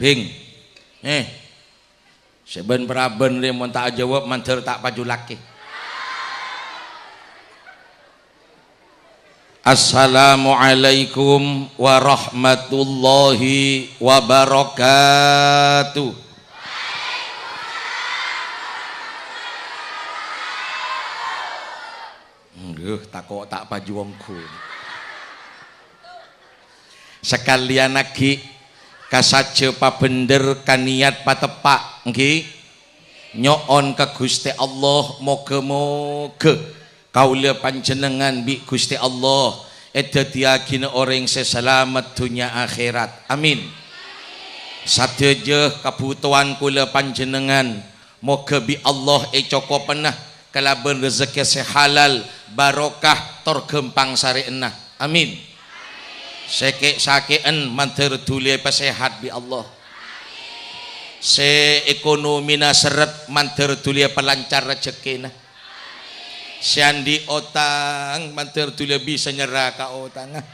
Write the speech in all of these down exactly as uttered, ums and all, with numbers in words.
Ding. Eh. Sè bân-parabân rè mon ta' ajâwâb, mandhâr ta' pajhullaghi. Assalamualaikum warahmatullahi wabarakatuh. Nggih, tako' ta' pajhu ongghu. Sakalèyan aghi' ka sajjhâ pabhendher, ka niyat pateppa', ngghi. Nyo'on ka Ghustè Allah, moghâ-moghâ kaulâ panjhennengngan bi' Ghustè Allah èdhâddhiyâghinâ orèng sè salamet dhunnya akhèrat. Amin. Sadhâjâ kabhutowan kaulâ panjhennengngan, moghâ bi' Allah ècokopenna kalabân rejekkè sè halal, barokah, tor ghâmpang sarè'na. Amin. Sè kè'-sakè'en mandhâr dhuli èpasèhat bi' Allah. Sè ekonomina serret mandhâr dhuli èpalancar rejekkèna. Sè andi' otang mandhâr dhuli bisa nyerra ka otangnga.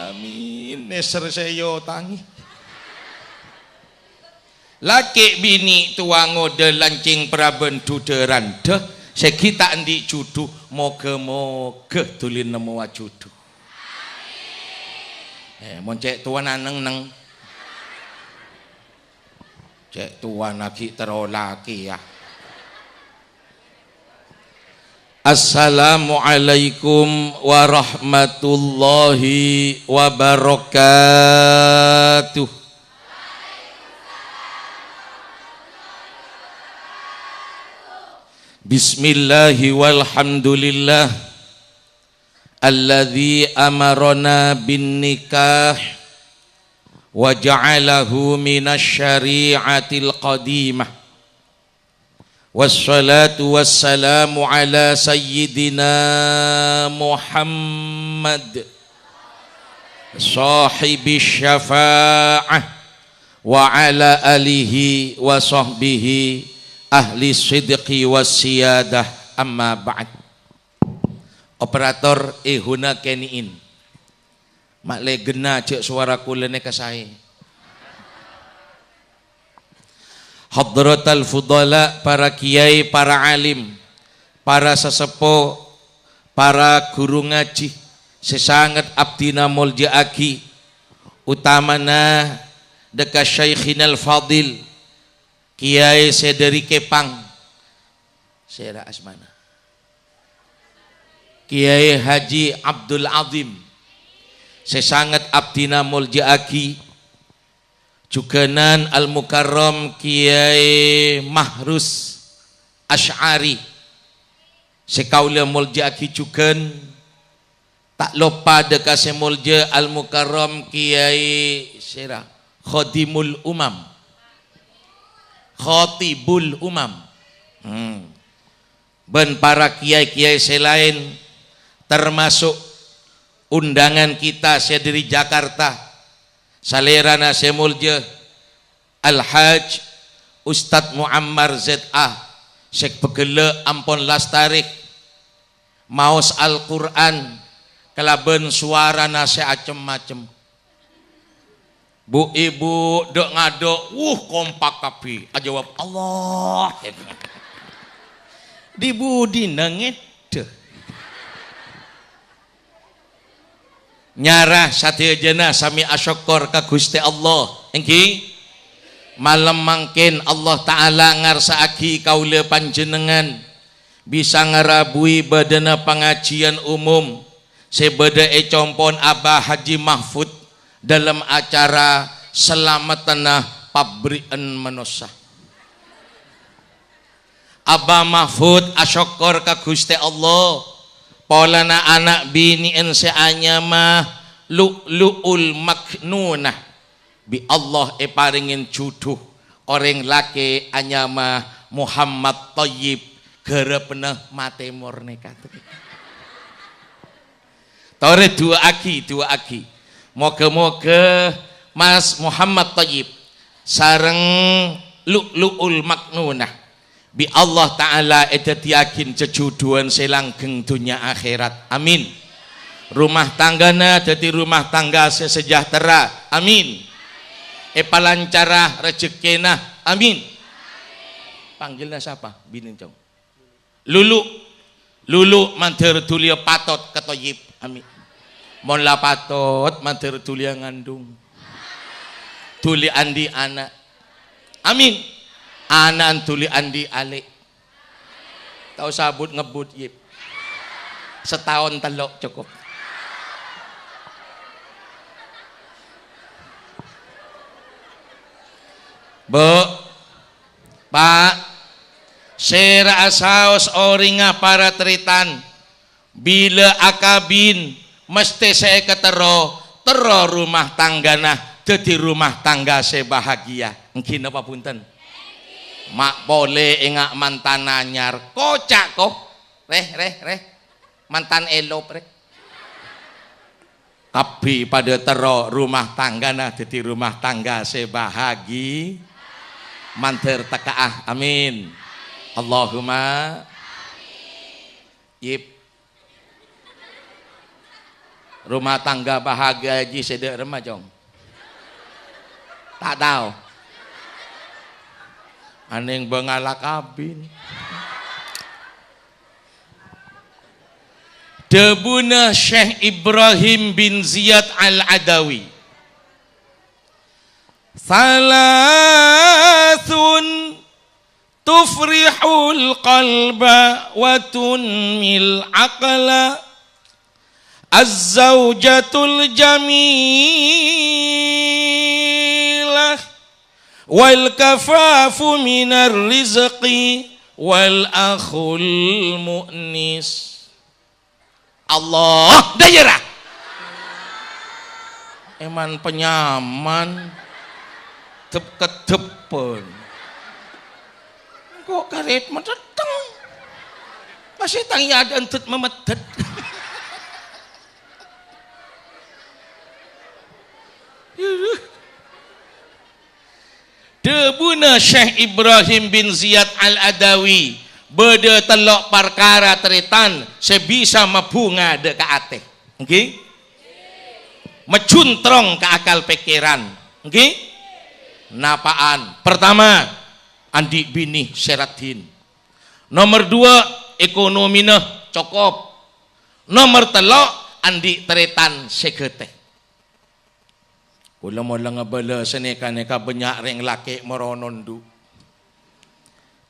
Amin. Nèser sè èotangè. Lakè' binè' towa ngodâ lancèng parabân dhudhâ randhâ, sè ghi' ta' andi' jhudhu, moghâ-moghâ dhuli nemmowa jhudhu. Eh, mon cè' towana neng-neng. Cè' towana ghi' terro lakè, ya. Assalamualaikum warahmatullahi wabarakatuh. Bismillahi walhamdulillah. Alladzi amarana bin nikah wa ja'alahu minasy syari'atil qadimah. Wassalatu wassalamu ala sayyidina Muhammad, shahibis syafa'ah, wa ala alihi wa sahbihi ahli sidqi was siyadah, amma ba'd. Operator, èhuna kènè'in. Ma' lè ghenna jhâ' sowara kaulâ nèka saè. Hadratal fudala, para kèyaè, para alim, para saseppo, para ghuru ngajhi sè sanget abdhina molja'aghi, otamana dhâ' ka Syaikhinal Fadil, kèyaè sè dhâri Kèpang. Sèra asmana? Kèyaè Haji Abdul Azim, sè sanget abdhina molja'aghi, jhughânan Al-Mukarram Kèyaè Mahrus Asy'ari, sè kaulâ molja'aghi jhughân, ta' loppa dhâ' ka sè moljâ Al-Mukarram Kèyaè sèra, Khodimul Umam. Khotibul Umam. Hmm. Bân para kèyaè-kèyaè sè laèn, termasuk undangan kita sè dhâri Jakarta, salèrana sè moljâ Al-Hajj Ustadz Muammar Z A, sè bâghellâ' ampon lastarè maos Al-Qur'an kalabân sowarana sè acem-macem. Bu-ibu dhâ'-ngadhâ', wuh, kompak kabbhi. Ajâwâb, "Allah." Di-budina ngèdhâ. Nyara sadhâjâna samè asokkor ka Ghustè Allah. Èngghi? Malem mangkèn Allah Ta'ala ngarsa'aghi kaulâ panjhennengngan bisa ngarabuwi bâdâna pangajhiyân umum sè bâdâ è compo'na Aba Haji Mahfud dâlem acara salameddhâna pabri'ân manossa. Aba Mahfud asokkor ka Ghustè Allah polana ana' binè'en sè anyama Lu'lu'ul Maknunah. Bi' Allah èparèngè jhudhu orèng lakè' anyama Muhammad Thayyib, ghârâpna matè mornè kantè. Torè du'aaghi, du'aaghi. Moghâ-moghâ Mas Muhammad Thayyib sareng Lu'lu'ul Maknunah bi' Allah Ta'ala èdhâddhiyâghin jhudhuwân sè langgeng dhunnya akhèrat. Amin. Rumah tanggana dhâddhi rumah tangga sè sejahtera. Amin. Èpalancara rejhekkèna. Amin. Panggilna sapa? Binèng, Cong. Lulu. Lulu mandhâr dhuliyâ patot ka Thoyib. Amin. Mon la patot, mandhâr dhuliyâ ngandung. Dhuli andi' ana'. Amin. Ana'na dhuli andi' alè'. Ta' osa but-ngebbut, Yip. Sataon tello' cokop. Bu, Pa', sèra'a saos orèngnga para tarètan. Bilâ akabin, mastè sè èkaterro, terro rumah tanggana dhâddhi rumah tangga sè bahagia. Èngghi napa bhunten? Ma' polè enga' mantan anyar. Koca', ko. Rè, rè, rè. Mantan elop, rè. Kabbhi padâ terro rumah tanggana dhâddhi rumah tangga sè bahagi-, mandhâr tekka'a. Amin. Allahumma. Yip. Rumah tangga bahagia jiyâ sè dâ' remma, Cong? Ta' tao. Anèng bângalla kabin. Dhâbuna Syekh Ibrahim bin Ziyad Al-Adawi, "Tsalatsun tufrihul qalba wa tunmil aqla. Az-zaujatul jamilah, wal kafafu minar rizqi, wal akhul mu'nis." Allah, dâjârâ. Èman penyaman. Dep-keddepan. Engko' karèt metetteng. Masih tang ya ada entut memedet. Dhâbuna Syekh Ibrahim bin Ziyad Al-Adawi, bâdâ tello' parkara tarètan sè bisa mabhunga dâ' ka atè. Èngghi? Majhuntrong ka akal pèkkèran. Èngghi? Napa'an? Pertama, andi' binè sè raddhin. Nomer duwâ', ekonomina cokop. Nomer tello', andi' tarètan sè ghâtè. Kaulâ mola ngabâlâ sanèka-nèka bânnya' rèng lakè' marono, ndu.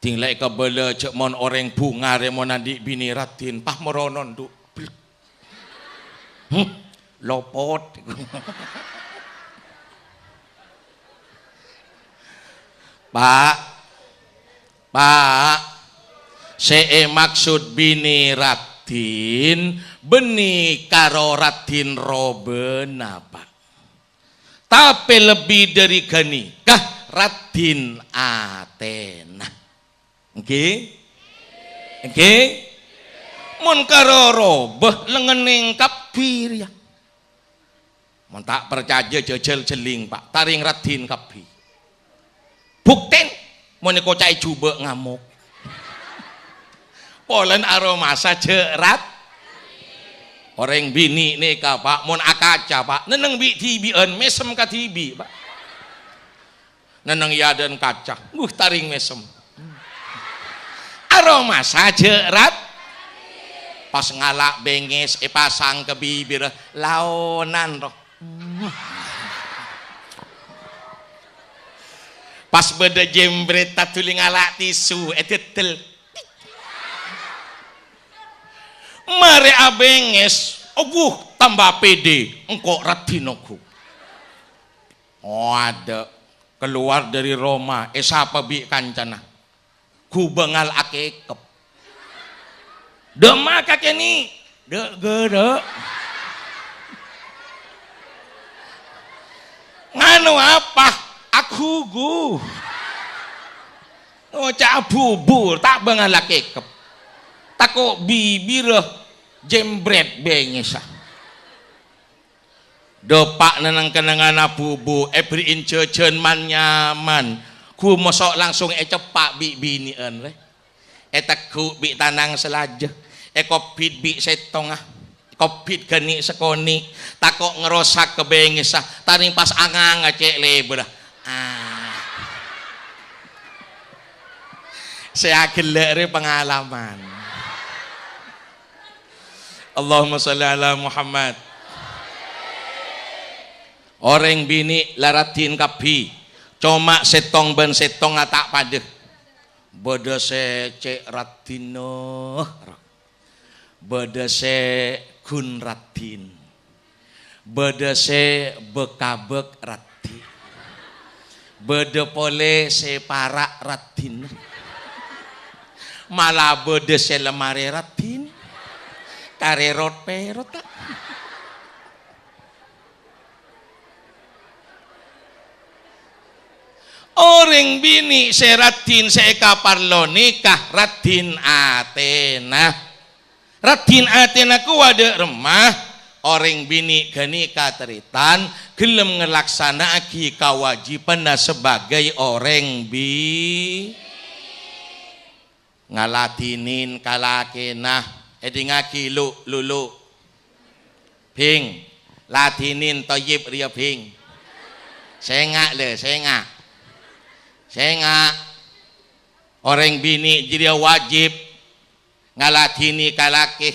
Ding la èkabâlâ jhâ' mon orèng bhunga rè mon andi' binè raddhin, pas marono, ndu. Blek. Hmm, lopot. Pa', Pa', sè èmaksod binè raddhin, bânnè karo raddhin robâna, Pa'. Tapè lebbi dâri ghânèka, raddhin atèna. Èngghi? Èngghi? Mon karo robâ, lèngngèng kabbhi rèya. Mon ta' parcajâ, jhâjhâl jhelling, Pa'. Tarèng raddhin kabbhi. Buktèn, mon èkoca'è jhubâ' ngamok. Polana aromasa jhâ' rat-, orèng binè' nèka, Pa', mon akaca, Pa', nenneng bi'-dhibi'ân, mèsem kadhibi', Pa'. Nenneng è adâ'na kaca, wuh, tarèng mèsem. Aromasa jhâ' rat-, pas ngala' bengngès èpasang ka bibirra, laonan, ro. Pas bâdâ jembrèt taduli ngala' tisu, èdheddhel. Marè abengngès, obuh, tamba pèdè, engko' raddhin ongghu. Oh, adâ', kalowar dâri roma, èsapa bi' kancana. Ghu bângal akèkep. Dâ'emma kakè nè'? Dâ' ghârâ'. Nganu apa? Aghughu. Ngoca' abhubur, ta' bângal akèkep. Tako' bibirra jembrèt bengngèssa. Dâpa' neng-kennengnganna bhubhu, èberri'in jhâjhân man-nyaman. Ghu moso' langsung èceppa' bi' binè'an, rè. Ètegghu' bi' tanang salajâ. Èkobbit bi' sèttonga. Kobbit ghânè' sakonè'. Tako' ngarosak ka bengngèssa. Tarèng pas anganga cè' lèbârra. Ah. Sè aghellâ' rè pangalaman. Allahumma shalli ala Muhammad. Orèng binè' la raddhin kabbhi, coma sèttong bân sèttongnga ta' padâ. Bâdâ sè cè' raddhinna, bâdâ sè ghun raddhin, bâdâ sè bek-abek raddhin, bâdâ polè sè para' raddhin, mala bâdâ sè lèmarè raddhin, karè rot-pèrot. Orèng binè' sè raddhin sè èkaparlo nikah raddhin atèna. Raddhin atèna kowa dâ' remma, orèng binè' ghânèka tarètan ghellem ngalaksana'aghi kawâjibhânna sabâgâi orèng bi-, ngaladhinin ka lakèna. Èdingngaghi, Lu', Lulu'. Bhing, ladhinin Thoyib rèya, Bhing. Sènga', lè, sènga'. Sènga'. Orèng binè' jârèya wajib ngaladhini kalakè.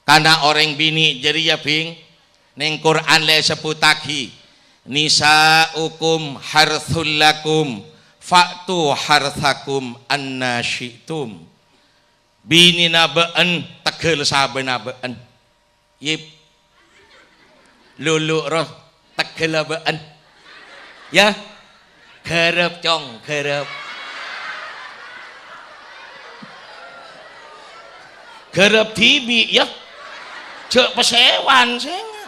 Kana orèng binè' jârèya, Bhing, neng Qur'an la èsebbhuttaghi, "Nisa'ukum harthul lakum, fa'tu harthakum anna syi'tum." Binèna bâ'en tegghâl sabâna bâ'en. Yip. Lulu' roh tegghâlla bâ'en. Ya. Ghârâp, Cong, ghârâp. Ghârâp dhibi', ya. Jhâ' pasèwan, sènga'.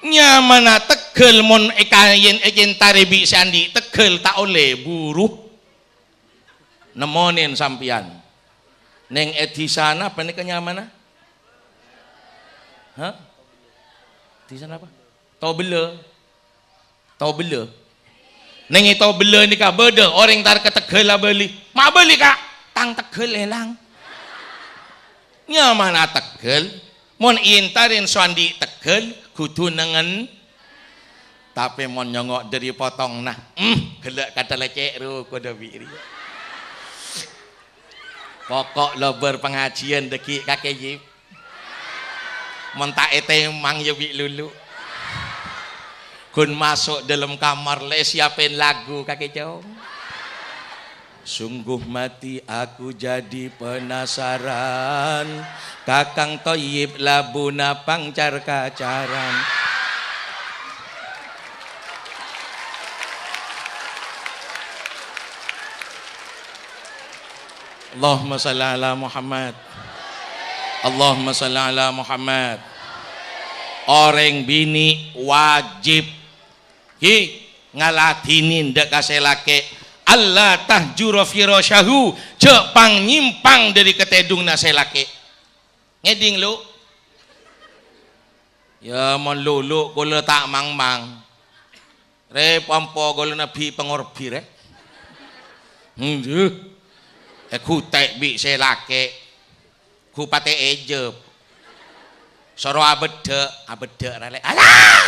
Nyamana tegghâl mon èkaèn-, èkaèntarè bi' sè andi' tegghâl ta' ollè buru. Nemmonèn sampèyan. Neng è dhisana panèka nyamana? Hah? Dhisana apa? Tobella. Tobella. Neng è Tobella nèka bâdâ orèng tar ka tegghâl abâli. "Ma' abâli, Ka'? Tang tegghâl èlang." Nyamana tegghâl? Mon èntarè sè andi' tegghâl, kodhu nengngen. Tapè mon nyongngo' dâri potongna, em, ghellâ' kathâ lècè' ro kodhu bi' rèya. Pokok lobâr pangajiân dâggi' kakè, Yip. Mon ta' ètèmang, ya, bi' Lulu'. Ghun maso' dâlem kamar, lè, siapin lagu kakè, Cong. Sungguh mati aku jadi penasaran, Kakang Thoyib labuna pangcar-kacaran. Allahumma shalli ala Muhammad. Allahumma shalli ala Muhammad. Orèng binè' wajib Ghi, ngaladhini dâ' ka sè lakè', "Alla tahjura firasyahu," jhâ' pang-nyimpang dâri katèdhungnga sè lakè'. Ngèdhing, Lu'? Ya, mon Lulu' kaulâ ta' mang-mang. Rè, pampo kaulâ nabbhi pangorbhi, rè. Enjâ. Èghutè' bi' sè lakè'. Ghu patè èjâb. Soro abeddhâ', abeddhâ' ra lè-, alah!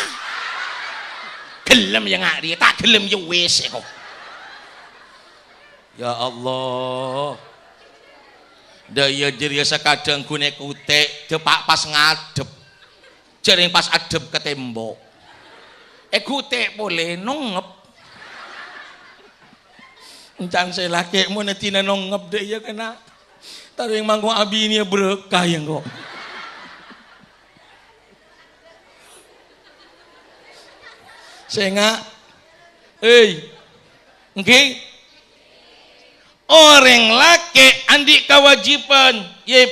Ghellem ya nga' rèya, ta' ghellem ya wis, èko. Ya Allah. Dâ' iyâ jârèya sakadhâng ghun èghutè', dâpa' pas ngadhep. Jhârèng pas addhep ka tèmbok. Èghutè' polè, nongngep. Èncang sè lakè' mon èdina nongngep dâ' iyâ kèna. Tarèng mangko abiniyâ berkah ya engko'. Sènga'. Hei. Èngghi. Orèng lakè' andi' kawâjibhân, yep.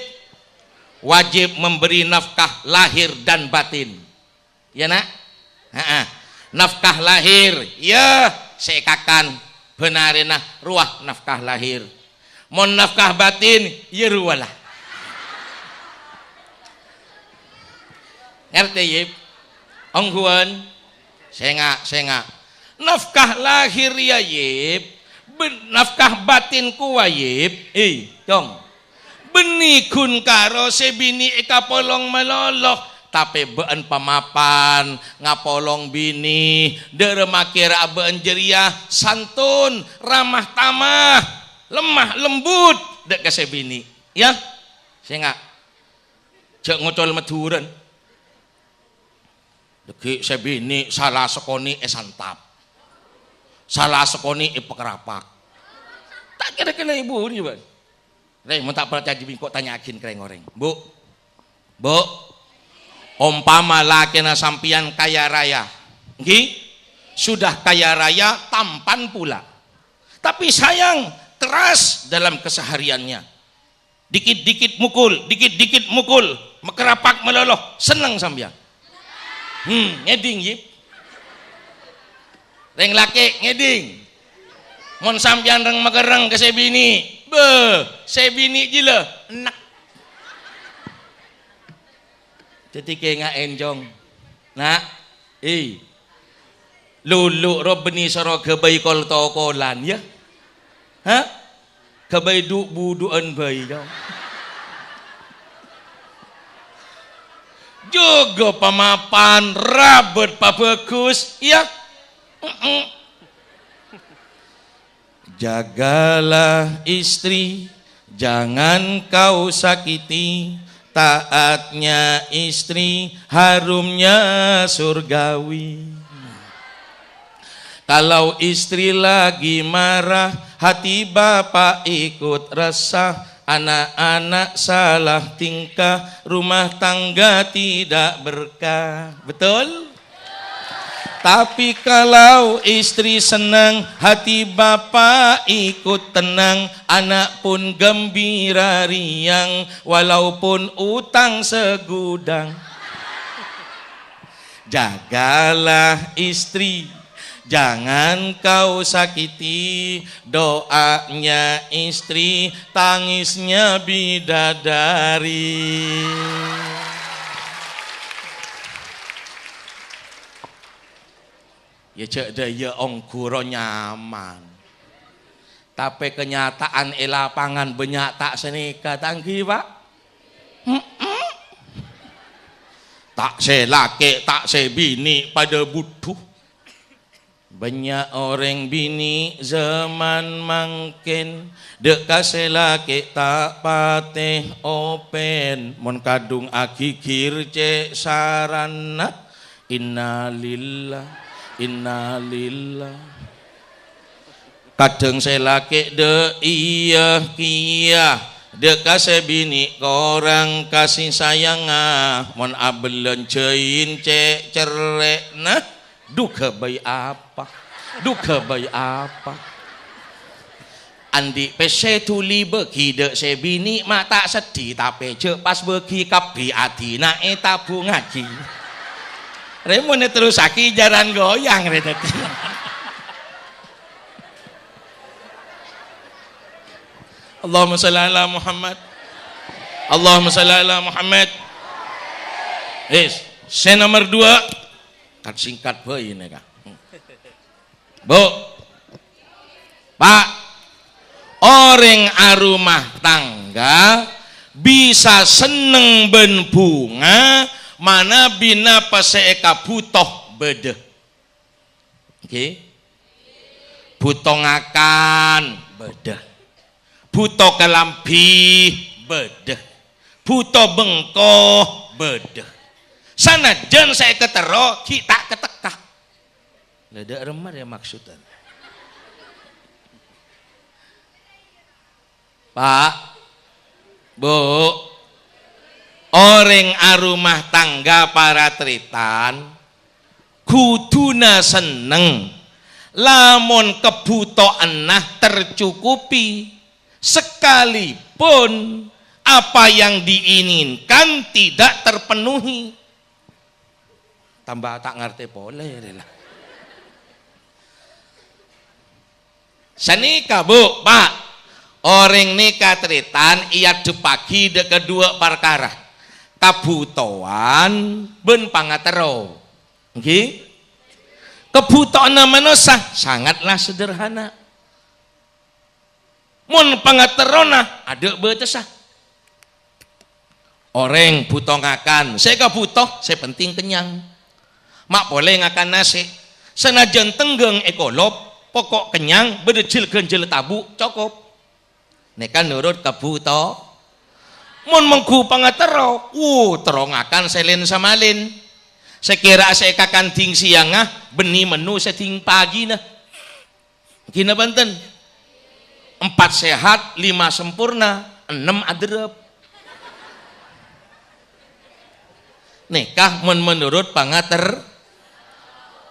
Wajib memberi nafkah lahir dan batin. Iyâ, Na'? Heeh. Nafkah lahir, iyâ, sè èkakan bân arèna rowa nafkah lahir. Mon nafkah batin, iyâ rowa la. Ngartè, Yip? Ongghuwân? Sènga', sènga'. Nafkah lahir, yâ, Yip. Bân-, nafkah batin kowa, Yip. Hei, Cong. Bânnè ghun karo sè binè' èkapolong malolo, Tapè bâ'ân pamapan, ngapolong binè, dârâ makèra bâ'ân jârèya santun, ramah tamah, lemah lembut dâ' ka sè binè', yâ. Sènga', jhâ' ngocol Madhurâna. Dhâggi' sè binè' sala sakonè' èsantap. Sala sakonè' èpakarapak. Ta' kèra-kèra ibu nè, Bân. Rè, mon ta' parcajâ bi' engko' tanya'aghin ka rèng-orèng. Bu'. Bu'. Ompama lakèna sampèyan kaya raya. Ngghi? Sudah kaya raya, tampan pula. Tapi sayang, keras dalam kesehariannya. Dikit-dikit mukul, dikit-dikit mukul, makarapak malolo, senneng sampèyan. Hmm, ngèdhing, yâ. Rèng lakè', ngèdhing. Mon sampèyan rèng-makèrrèng ka sè binè', bâh, sè binè' jiyâ la, ennek. Dhâddhi kènga' ènjong. Na', eh. Lulu' ro bânnè soro ghâbây kol-tokolan, yâ? Ha? Ghâbây du'-budu'ân bhâi, yâ? Jâgâ pamapan, rabât pabhâghus, yâ? Mm-mm. Jagalah istri, jangan kau sakiti. Taatnya istri, harumnya surgawi. Kalau istri lagi marah, hati bapak ikut resah. Anak-anak salah tingkah, rumah tangga tidak berkah. Betul? Tapi kalau istri senang, hati bapak ikut tenang, anak pun gembira riang, walaupun utang segudang. Jagalah istri, jangan kau sakiti, doanya istri, tangisnya bidadari. Yâ, jhâ' dâjâ ongghu ro nyaman. Tapè kenyataan è lapangan bânnya' ta' sanèka, ta' ngghi, Pak? Mm-mm. Ta' sè lakè', ta' sè binè' padâ budhu. Bânnya' orèng binè' jhâman mangkèn, dâ' ka sè lakè' ta' patè open. Mon kadhung aghigir cè' saranna, innalillah, innalillah. Kadhâng sè lakè' dâ' iyâ kèya, dâ' ka sè binè' korang kasih sayangnga. Mon abellânjhâi cè' cerrè'na, Dhu ghâbây apa? Dhu ghâbây apa? Andi' pèssè dhuli bâgi dâ' sè binè' ma' ta' seddhi, tapè jhâ' pas bâgi kabbhi adina'è tabungngaghi. Rè mon èterrossaghi jhârân goyang rè dhâddhi. Allahumma shalli ala Muhammad. Allahumma shalli ala Muhammad. Wis, sè nomer dua. Kat-singkat bhâi nèka. Bu. Pak. Orèng aromah tangga bisa senneng bân bhunga manabi napa sè èkabhuto bâdâ. Ngghi. Bhuto ngakan, bâdâ. Bhuto kalambhi, bâdâ. Bhuto bengko, bâdâ. Sanajjân sè èkaterro ghi' ta' katekka. Lah, dâ' remma rèya maksodda. Pak, Bu, orèng aromah tangga para tarètan, kodhuna senneng lamon kabhutowanna tercukupi, sekalipun apa yang diinginkan tidak terpenuhi. Tamba ta' ngartè polè, rè, la. Sanèka, Bu, Pak. Orèng nèka tarètan èaddhebbhâghi dâ' kadhuwâ parkara, kabhutowan bân pangaterro. Ngghi? Kabhutowanna manossa sangatlah sederhana. Mon pangaterrona adâ' bâtessa. Orèng bhuto ngakan, sè èkabhuto sè penting kennyang. Ma' polè ngakan nasè'. Sanajjân tengghâng èkolop, pokok kennyang, bâdâ jil-ghânjel tabu', cokop. Nèka nurut kabhuto. Mon mongghu pangaterro, wuh, terro ngakan sè lèn-samalèn. Sakèra sè èkakan dhing sèyangnga, bânnè menu sè dhing pagina. Gina bhunten. Empat sehat, lima sempurna, ennem aderrep. Nèka mon menurut pangater-,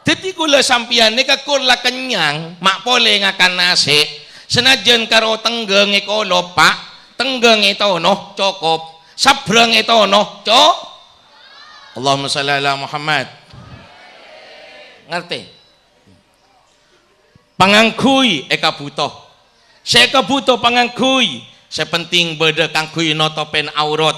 dhâddhi kaulâ sampèyan nèka kor la kennyang, ma' polè ngakan nasè', sanajjân karo tengghâng èkolop, Pa', tengghâng ètono, cokop, sabrâng ètono, co-, Allahumma shalli ala Muhammad. Ngartè? Pangangghuy èkabhuto. Sè èkabhuto pangangghuy, sè penting bâdâ kaangghuy notopèn aurat,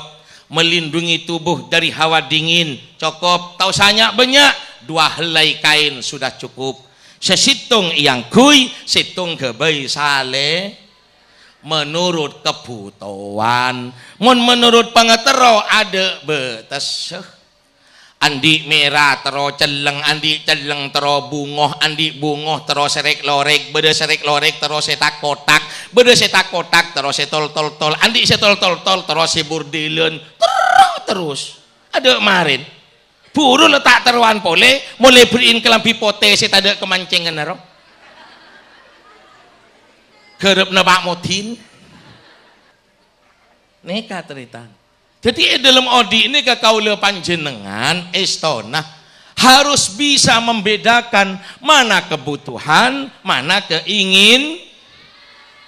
melindungi tubuh dari hawa dingin, cokop. Ta' osa nya'-bânnya', dua helai kain sudah cukup. Sè sèttong èangghuy, sèttong ghâbây salè. Menurut kabhutowan. Mon menurut pangaterro, adâ' bâtessa. Andi' mèra terro celleng, andi' celleng terro bungo, andi' bungo terro sè rèk-lorèk, bâdâ sè rèk-lorèk terro sè tak-kotak, bâdâ sè tak-kotak terro sè tol-tol-tol, andi' sè tol-tol-tol terro sè bordèlân, terro terros. Adâ' marèn. Buru la ta' terrowan polè, molaè bherri'in kalambhi potè sè tadâ' kamancènganna ro. Ghârâpna Pa' Modin. Nèka tarètan. Dhâddhi, è dâlem odi' nèka kaulâ panjhennengngan èstona harus bisa membedakan mana kebutuhan, mana keingin.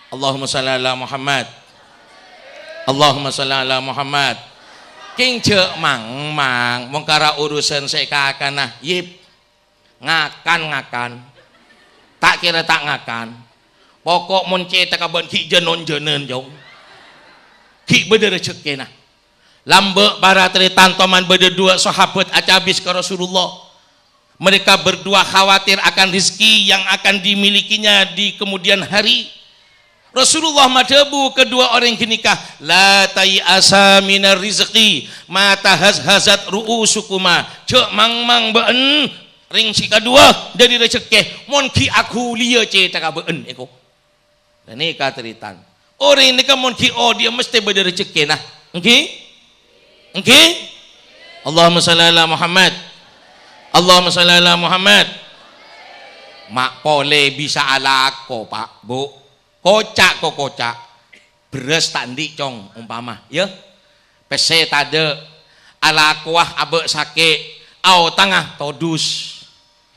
Allahumma shalli ala Muhammad. Allahumma shalli ala Muhammad. Kèng jhâ' mang-mang, mon kara urusan sè kakana, yip. Ngakan, ngakan. Ta' kèra ta' ngakan. Pokok mon cèthagghâ bâ'na ghi' jhân-onjhânan, Cong. Ghi' bâdâ rejekkèna. Lambâ' para tarètan toman bâdâ dua sahabat acabis ka Rasulullah. Mereka berdua khawatir akan rezeki yang akan dimilikinya di kemudian hari. Rasulullah madhâbu ka dua orèng ghânèka, "La tay'asa minar rizqi ma tahazhazat ru'usukuma." Jhâ' mang-mang bâ'en, rèng sè kadhuwâ, dhâri rejekkè, mon ghi' aghuliyâ cèthagghâ bâ'en, èko. Ghânèka tarètan. Orèng nèka mon ghi' odi'â mestè bâdâ rejekkèna. Èngghi? Èngghi? Allahumma shalli ala Muhammad. Allahumma shalli ala Muhammad. Ma' polè bisa alako, Pa', Bu. Koca' ko koca'. Bherrâs ta' andi', Cong, ompama, yâ. Pèssè tadâ', alakowa abâ' sakè', aotangnga todus.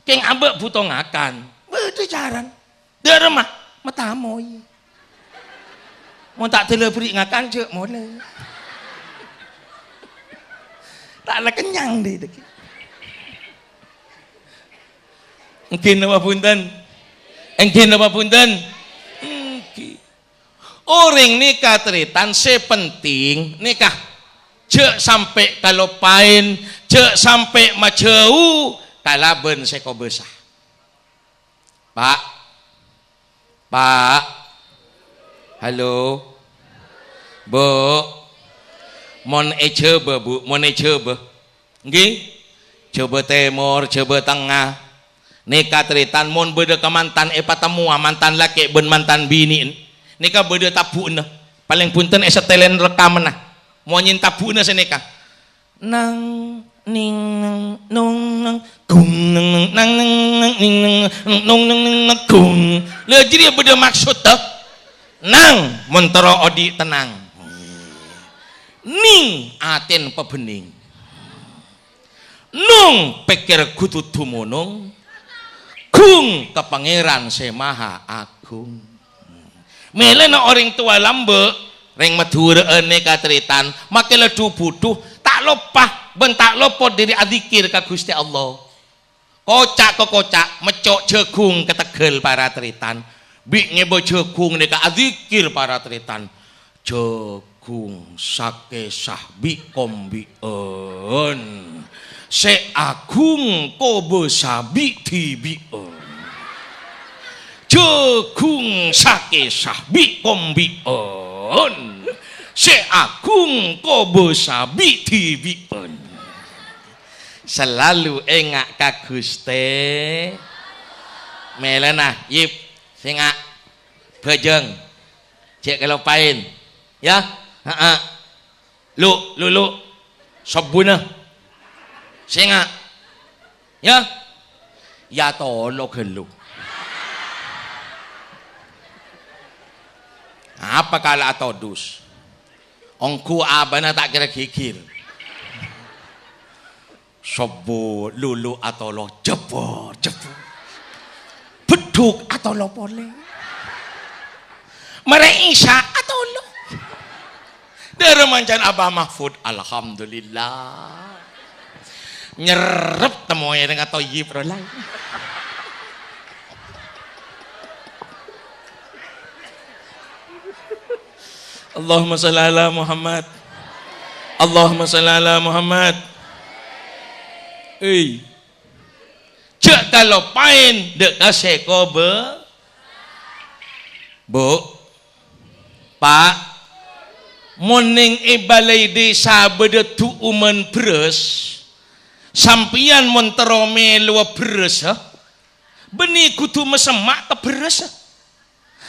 Kèng abâ' bhuto ngakan. Bâdâ carana. Dâ' remma, matamoy. Mon ta' dâlâ bherri' ngakan, jhâ' molè. Ta' la kennyang dhi, dhi. Èngghi napa bhunten? Èngghi napa bhunten? Èngghi. Orèng nèka tarètan sè penting nèka. Jhâ' sampè' kaloppaèn, jhâ' sampè' majhâu kalabân sè kobâsa. Pa'. Pa'. Halo. Bu. Mon è Jhâbâ, Bu, mon è Jhâbâ. Èngghi? Jhâbâ Tèmor, Jhâbâ Tengnga. Nèka tarètan mon bâdâ kamantan èpatemmowa mantan lakè' bân mantan binè'en. Nèka bâdâ tabu'na. Palèng bhunten èsètèlèn rekamanna. Monyèn tabu'na sanèka. Nang, ning, nang, nong, nang, gung, nang, nang, nang, ning, nang, nong, nang, nang, nang, gung. Lha, jârèya bâdâ maksodda. Nang, mon terro odi' tennang. Ning, atèn pabhenning. Nong, pèkkèr ghudhu dumonong. Gung ka Pangèran Sè Maha Agung. Mèlana orèng towa lambâ', rèng Madhurâ'ân nèka tarètan, makè la dhu-budhu, ta' loppa bân ta' lopot dhâri adzikir ka Ghustè Allah. Koca' ka koca', mècco' jhâghung ka tegghâl para tarètan. Bi' ngèbâ jhâghung nèka adzikir para tarètan. Jhâghung sakèsa bi'-kombi'ân. Sè aghung kobâsa bi'-dhibi'ân. Jhâghung sakèsa bi'-kombi'ân. Sè aghung kobâsa bi'-dhibi'ân. Salalu enga' ka Ghustè. Mèlana, Yip, sènga', bhâjâng, jhâ' kaloppaèn, yâ. Heeh. Lu, lu, lu. Sobbhuna. Sènga'. Yâ. Yâ tolo ghâllu. Apa kala atodus? Ongghu abâ'na ta' kèra ghighir. Sobbhu, lulu atolo, jebbhur, jebbhur. Beddhuk atolo polè. Marè Isya atolo. Dârâ mancan Abah Mahfud, alhamdulillah. Nyerrep temmo èrèng atau yip rola. Allahumma shalli ala Muhammad. Allahumma shalli ala Muhammad. Ei. Jhâ' kaloppaèn dâ' ka sè kobâ. Bu, Pa', mon neng è balai dhisa bâdâ du'umman bherrâs, sampèyan mon terro mèlowa bherrâssa, bânnè kodhu masemma' ka bherrâssa.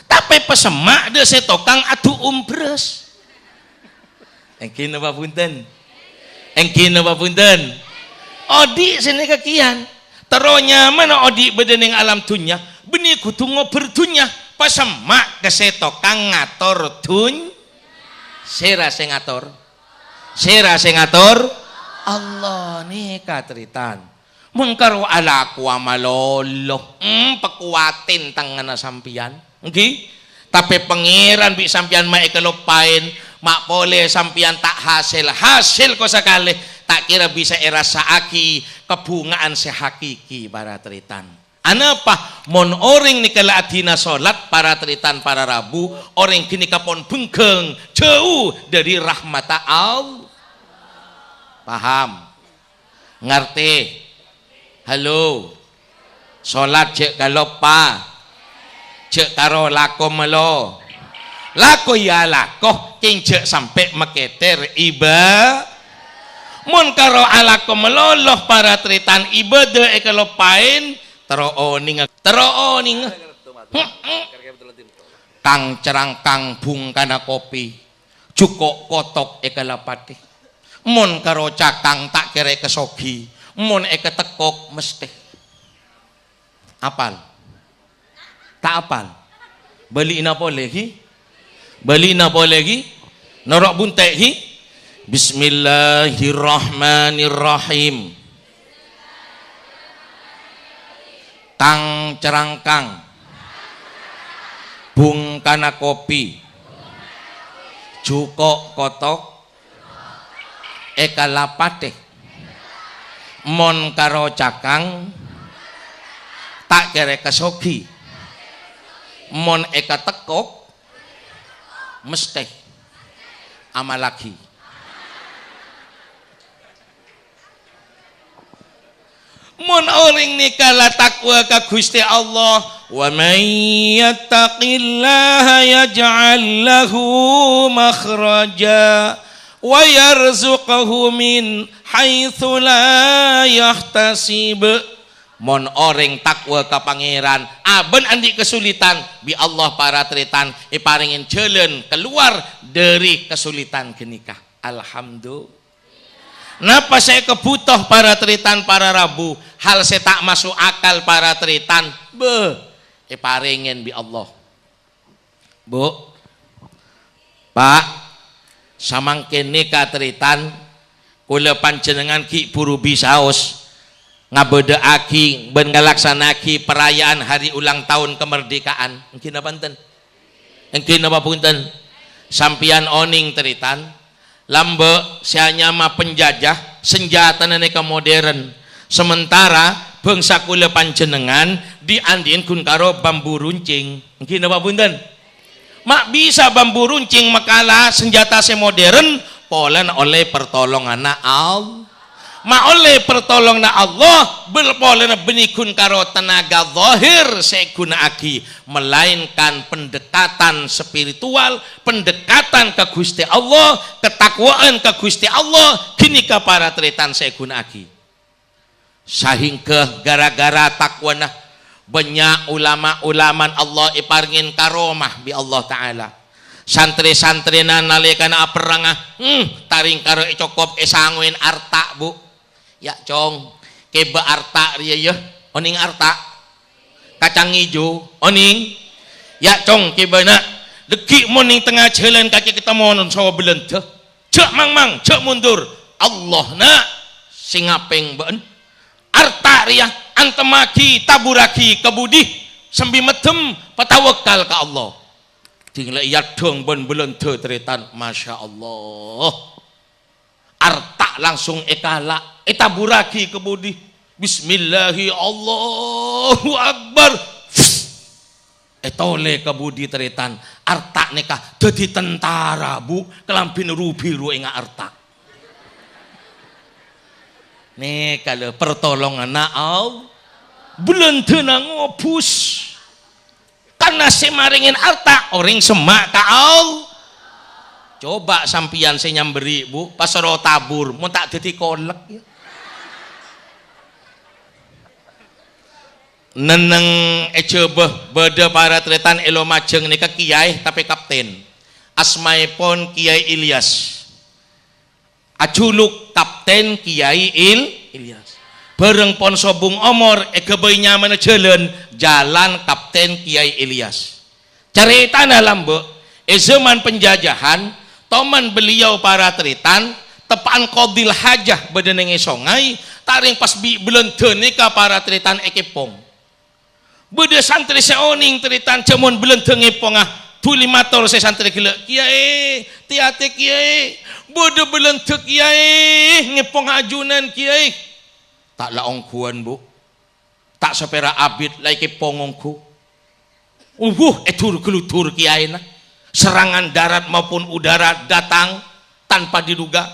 Tapè pasemma' dâ' sè tokang adu'um bherrâs. Èngghi napa bhunten? Èngghi napa bhunten? Odi' sanèka kèyan. Terro nyamana odi' bâdâ neng alam dhunnya, bânnè kodhu ngobâr dhunnya. Pasemma' ka sè tokang ngator dhun-, sèra sè ngator? Sèra sè ngator? Allah nèka, tarètan. Mon karo alakowa malolo, hmm, pakowatin tanganna sampèyan, èngghi? Tapè Pangèran bi' sampèyan ma' èkaloppaèn, ma' polè sampèyan ta' hasèl, hasèl ko sakalè, ta' kèra bisa èrassa'aghi kabhungaan sè hakiki, para tarètan. Anapa? Mon orèng nèka la adina solat, para tarètan, para rabu, orèng ghânèka pon bhengghâng, jhâu dâri rahmatta Allah. Paham? Ngartè? Halo? Solat jhâ' kaloppa. Jhâ' karo lako mèlo. Lako, yâ lako, kèng jhâ' sampè' makèter ibâ-, Mon karo alako malolo para tarètan ibâdâ èkaloppaèn, terro onènga, terro onènga. He'em. Kang-carangkang bhungkana kopi, jhuko' kotok èkalapatè. Mon karo cakang ta' kèra èkasogi, mon èkatekkok mesthè. Apal? Ta' apal? Bâli'na polè, ghi. Bâli'na polè, ghi. Noro' bunte', ghi. Bismillahirrahmanirrahim. Kang-carangkang. Bhungkana kopi. Jhuko' kotok. Èkalapatè. Mon karo cakang, ta' kèra èkasogi. Mon èkatekkok, mesthè amallaghi. Mon orèng nèka la takwa ka Ghustè Allah, "Wa may yattaqillaha yaj'al lahu makhraja wa yarzuqhu min haitsu la yahtasib." Mon orèng takwa ka Pangèran, abân andi' kasulitân, bi' Allah para tarètan èparèngè jhâlân kalowar dâri kasulitân ghânèka. Alhamdulillah. Napa sè èkabhuto para tarètan, para rabu? Hal sè ta' maso' akal para tarètan, bâh, èparèngè bi' Allah. Bu, Pa', samangkèn nèka tarètan, kaulâ panjhennengngan ghi' buru bisaos ngabâdâ'âghi bân ngalaksana'aghi paraya'an hari ulang tahun kamardikaan. Èngghi napa enten? Èngghi napa bhunten? Sampèyan onèng, tarètan, lambâ' sè anyama penjajah, sanjhâtana nèka modern. Sementara bhângsa kaulâ panjhennengngan dhi'-andhi'en ghun karo bambu runcèng. Èngghi napa bhunten? Ma' bisa bambu runcèng makala sanjhâta sè modern, polana ollè partolonganna Allah. Maollè partolonganna Allah, bel polana bânnè ghun karo tenaga zahir sè èghuna'aghi, melainkan pendekatan spiritual, pendekatan ka Ghustè Allah, ketakwaan ka Ghustè Allah, ghânèka para tarètan sè èghuna'aghi. Sahèngghâ gara-gara takwana, bânnya' ulama-ulaman Allah èparèngè karomah bi' Allah Ta'ala. Santrè-santrèna nalèkana aperranga, hmm, ta' rèng karo ècokop èsangowè arta', Bu. Ya', Cong, kèbâ arta' rèya, yâ. Onèng arta'? Kacang ijo, onèng? Ya', Cong, kèbâna. Dhâggi' mon nèng tengnga jhâlân kakè katemmo so bâlândhâ. Jhâ' mangmang, jhâ' mondur. Allah, na', sè ngapèng bâ'na. Arta' rèya antemmaghi, taburraghi ka budi, sambi meddhem, patawakkal ka Allah. Ding la èyaddhâng bân bâlândhâ, tarètan. Masya Allah. Arta' langsung èkala', ètaburraghi ka budi. Bismillahi, Allahu Akbar. Ètolè ka budi, tarètan. Arta' nèka dhâddhi tentara, Bu. Kalambhina ru-biru enga' arta'. Nèka lho, partolonganna Allah. Bâlândhâna ngobus. Karna sè marèngè arta' orèng semma' ka Allah. Coba sampèyan sè nyambherri', Bu, pas ro tabur, mon ta' dhâddhi kolek, yâ. Nèng-nèng è Jhâbâ bâdâ para tarètan è Lumajang nèka kiyaè tapè kapten. Asmaèpon Kiyaè Ilyas. Ajhuluk Kapten Kiyaè Il-, Ilyas. Bhâreng pon sobung omor èghâbây nyamana jhâlân, Jalan Kapten Kiyaè Ilyas. Carètana lambâ', è zaman penjajahan, toman beliau para tarètan, teppa'an qadhil hajah bâdâ nèng è songay, ta' rèng pas bi' Bâlândhâ nèka para tarètan èkèpong. Bâdâ santrè sè onèng tarètan jhâ' mon Bâlândhâ ngèponga, dhuli mator sè santrè ghellâ', "Kiyaè, tè-atè, Kiyaè, bâdâ Bâlândhâ, Kiyaè, ngèponga ajunan, Kiyaè." Ta' la ongghuwân, Bu. Ta' sapèra abit la èkèpong ongghu. Ubuh, èdur-ghâludhur kiyaèna. Serangan darat maupun udara datang tanpa diduga.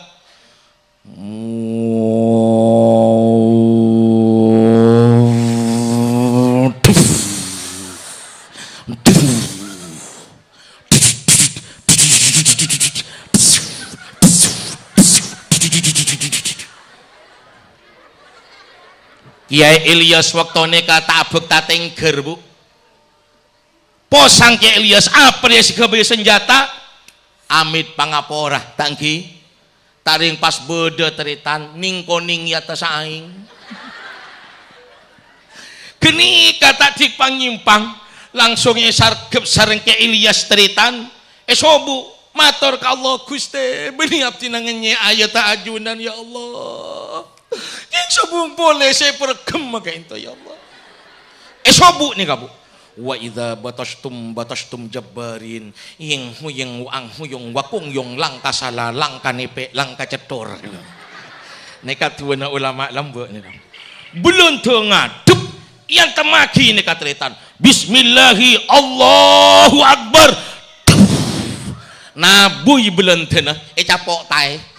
Kiyaè Ilyas wakto nèka ta' abhâkta tèngghâr, Bu. Posang Kiyaè Ilyas, apa rèya sè ghâbây sanjhâta? Amit pangapora, ta' ènggi? Ta' rèng pas bâdâ tarètan, nèng-konèng è attas aèng. Ghânèka ta' dik-pangèmpang, langsung èsarghep sareng Kiyaè Ilyas tarètan, èsobu, mator ka Allah, "Ghustè, bânnè abdhina ngènyè ayadhâ ajunan, ya Allah." Kèng sobung polè sè èparègghem ka'ènto, ya Allah. Èsobu nèka, Bu. "Wa idza batastum batastum jabbarin. Yeng huyeng wa ang huyung wa kung yung langka sala, langka nèpè', langka cèthor." Nèka duwâna ulama lambâ' nèka. Bâlândhâ ngadhep, èantemmaghi nèka tarètan. Bismillahi, Allahu Akbar. Nabui Bâlândhâna, ècapo' taè.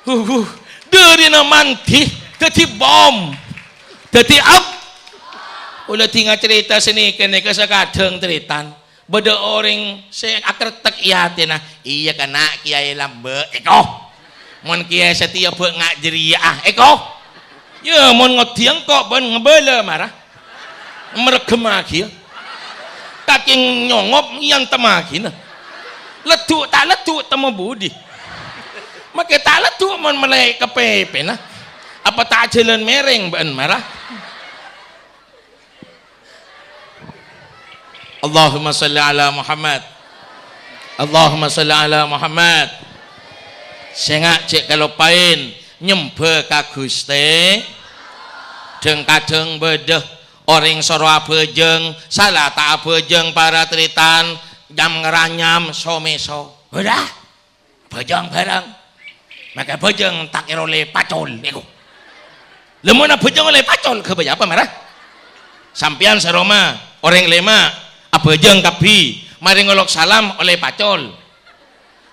Huh, huh. Dârina mandhi dhâddhi bom. Dhâddhi ap-, Kaulâ dinga carèta sanèka nèka sakadhâng tarètan. Bâdâ orèng sè akertek è atèna, "Iyâ, kana' Kiyaè lambâ', èko. Mon Kiyaè satèya bâ' nga' jârèya, ah, èko. Yâ, mon ngoddhi engko' bân ngabâlâ mara." Marèggemmaghi, yâ. Kakè nyongop èantemmaghi, na. Leddhu' ta' leddhu' temmo budi. Makè ta' leddhu' mon mellè kapèpèna. Apa ta' ajhâlân mèrèng bâ'na mara? Allahumma shalli ala Muhammad. Allahumma shalli ala Muhammad. Sènga' cè' kaloppaèn nyembhâ ka Ghustè. Dhâng-kadhâng bâdâ orèng soro abhâjâng, sala ta' abhâjâng para tarètan, nyam-ngaranyam, so-mèso. Bâdâ. Bhâjâng bhârâng. Makè bhâjâng ta' kèra ollè pacol, èko. Lha, mon abhâjâng ollè pacol, ghâbây apa, mara? Sampèyan saroma, orèng lèma', abhâjâng kabbhi, marè ngolok salam ollè pacol.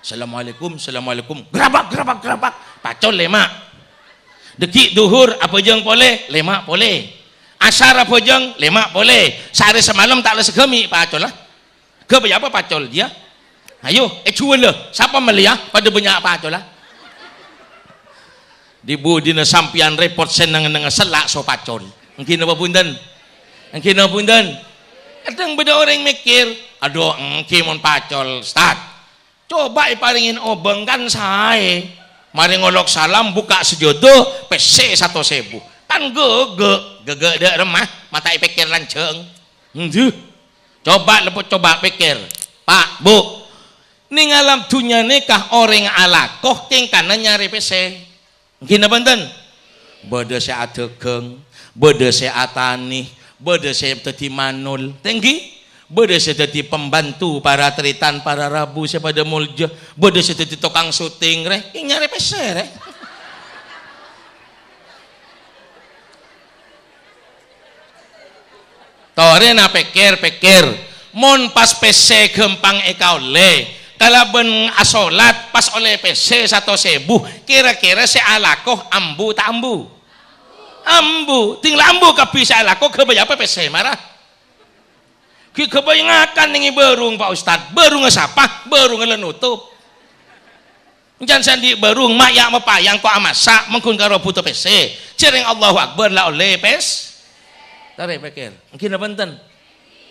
"Assalamualaikum, assalamualaikum." Grabak, grabak, grabak. Pacol lèma'. Dâgghi' dhuhur abhâjâng polè, lèma' polè. Asar abhâjâng, lèma' polè. Saarè samalem ta' la sagâmè' pacolla. Ghâbây apa pacol, jiyâ? Ayo, èjhuwâlâ. Sapa mellèya? Padâ bânnya' pacolla. Di budina sampèyan rèpot sè neng-ennengnga sella' so pacol. Èngghi napa bhunten? Èngghi napa bhunten? Kadhâng bâdâ orèng mèkkèr, "Adhu, èngghi mon pacol, Ustaz." Coba èparèngè obâng kan saè. Marè ngolok salam, bukka' sajâdâ, pèssè satos èbu. Kan ghâghâ, ghâghâ dâ' remma, ma' ta' èpèkkèr lanjhâng. Endi? Coba lepo-, coba pèkkèr, Pa', Bu. Neng alam dhunnya nèka orèng alako kèng kana nyarè pèssè. Èngghi napa bhunten? Bâdâ sè adhâghâng, bâdâ sè atanè, bâdâ sè dhâddhi manol. Tèngghi? Bâdâ sè dhâddhi pembantu para tarètan, para rabu sè padâ molja, bâdâ sè dhâddhi tokang syuting, rè. Kèng nyarè pèssè, rè. Torè na pèkkèr-pèkkèr, mon pas pèssè ghâmpang èkaollè, kalabân asolat pas ollè pèssè satos èbu, kèra-kèra sè alako ambu ta' ambu? Ambu. Ding la ambu kabbhi sè alako, ghâbây apa pèssè mara? Ghi' ghâbây ngakan nèng è bârung, Pa' Ustad. Bârungnga sapa? Bârungnga la notop. Èncan sè andi' bârung, ma' ya' mapayang ko' amassa', mongghun karo bhuto pèssè. Jhâreng Allahu Akbar la ollè pès-, Torè pèkkèr. Èngghi napa bhunten?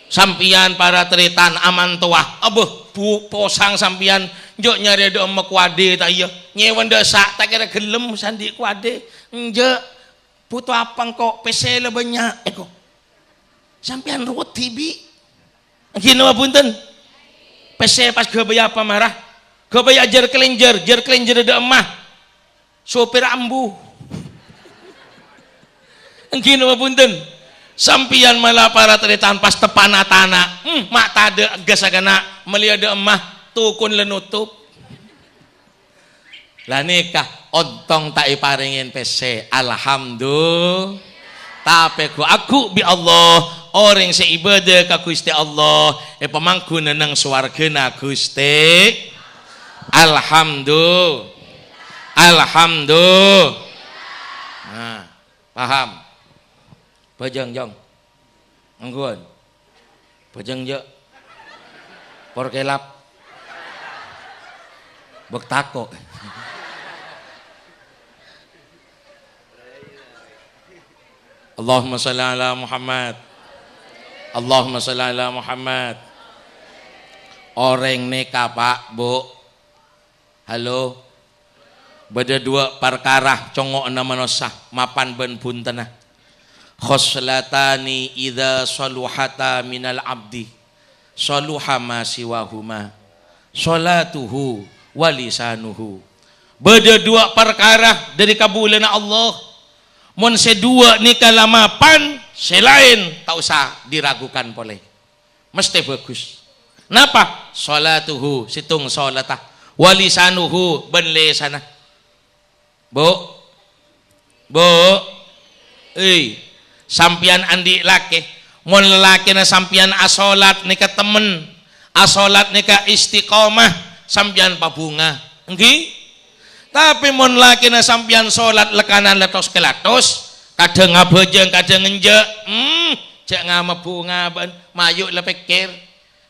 Sampèyan para tarètan amantowa, abâh, bu-, posang sampèyan, enjâ' nyarè dâ' emma kowadè ta' iyâ? Nyèwan dâ' sa' ta' kèra ghellem sè andi' kowadè. Enjâ', bhuto apa engko'? Pèssè la bânnya', èko. Sampèyan ruwet dhibi'. Èngghi napa bhunten? Pèssè pas ghâbây apa mara? Ghâbây ajhâr kalènjhâr, jhâr kalènjhâr dâ' emma. Sopèr ambu. Èngghi napa bhunten? Sampèyan mala para tarètan pas teppa'na tana'. Hmm, ma' tadâ' ghâsakana mellèya dâ' emma, tokon la notop. La nèka ontong ta' èparèngè pèssè. Alhamdu-, tapè ghu-, agghu' bi' Allah, orèng sè ibâdâ ka Ghustè Allah èpamangghuna neng sowarghâna Ghustè. Alhamdu-, Alhamdu-, Nah, paham? Bhâjâng, Jong. Mongghun. Bhâjâng, jâ'. Por kelap. Bâk tako'. Allahumma shalli ala Muhammad. Allahumma shalli ala Muhammad. Orèng nèka, Pa', Bu. Halo. Bâdâ duwâ' parkara congo'na manossa mapan bân bhuntenna. Khoslatani idza saluhata minal abdi, saluha ma siwahuma, sholatuhu wa lisanuhu. Bâdâ duwâ' parkara dâri kabulâna Allah. Mon sè duwâ' nèka la mapan, sè laèn ta' osa diragukan polè. Mestè bhâghus. Napa? Sholatuhu, sèttong sholatta. Wa lisanuhu, bân lèsanna. Bu? Bu? Ei, sampèyan andi' lakè. Mon lalakèna sampèyan asolat nèka temmen, asolat nèka istiqomah, sampèyan pabhunga. Èngghi? Tapè mon lakèna sampèyan solat lèkanan latos-kalatos, kadhâng abhâjâng, kadhâng enjâ', hmm, jâ' ngabhunga bân, mayu' la pèkkèr.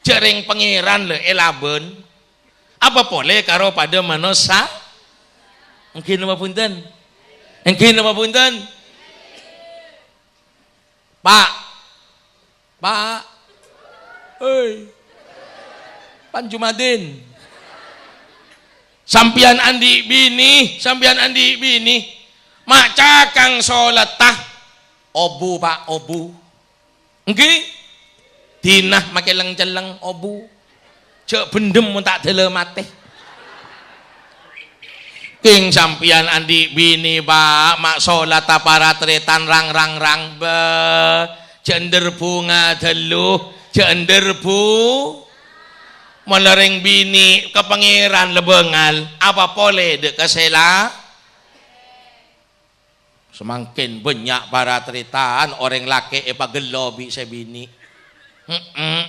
Jâ' rèng Pangèran la èlabân. Apa polè karo padâ manossa? Èngghi napa bhunten? Èngghi napa bhunten? Pa'. Pa'. Hei. Pan Jumadin. Sampèyan andi' binè, sampèyan andi' binè. Ma' cakang solatta. Obu, Pa', obu. Èngghi? Dinah makè leng-celleng, obu. Jâ' bhendhem mon ta' dâlâ matè. Kèng sampèyan andi' binè, Pa', ma' solatta para tarètan rang-rang-rang, bâ. Jâ' ender bhunga dâllu, jâ' ender bu-, Mon la rèng binè ka Pangèran la bângal, apa polè dâ' ka sè la-, Samangkèn bânnya' para tarètan orèng lakè' èpagello bi' sè binè. He'em.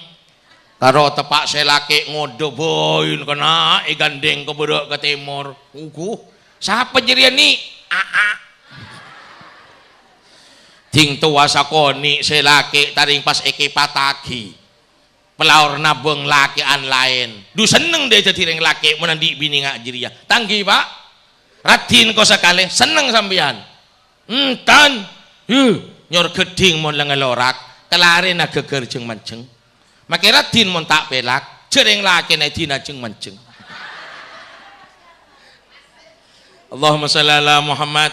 Taro teppa' sè lakè' ngodâ bâi kènè' èghândhèng ka bârâ' ka tèmor. Onggu. Sapa jârèya, Ni'? Aa. Dhing towa sakonè' sè lakè' tarèng pas èkèpattaghi. Palaor nabâng lakè'an laèn. Dhu senneng dâ' dhâddhi rèng lakè' mon andi' binè nga' jârèya. Tanggi, Pa'. Raddhin ko sakalè, senneng sampèyan. Enten. Huh, nyor ghâddhing mon la ngalorak, kalarèna ghâghâr jhâng-manjhâng. Makè raddhin mon ta' pèlak, jhâ' rèng lakè'na èdina jhâng-manjhâng. Allahumma shalli ala Muhammad.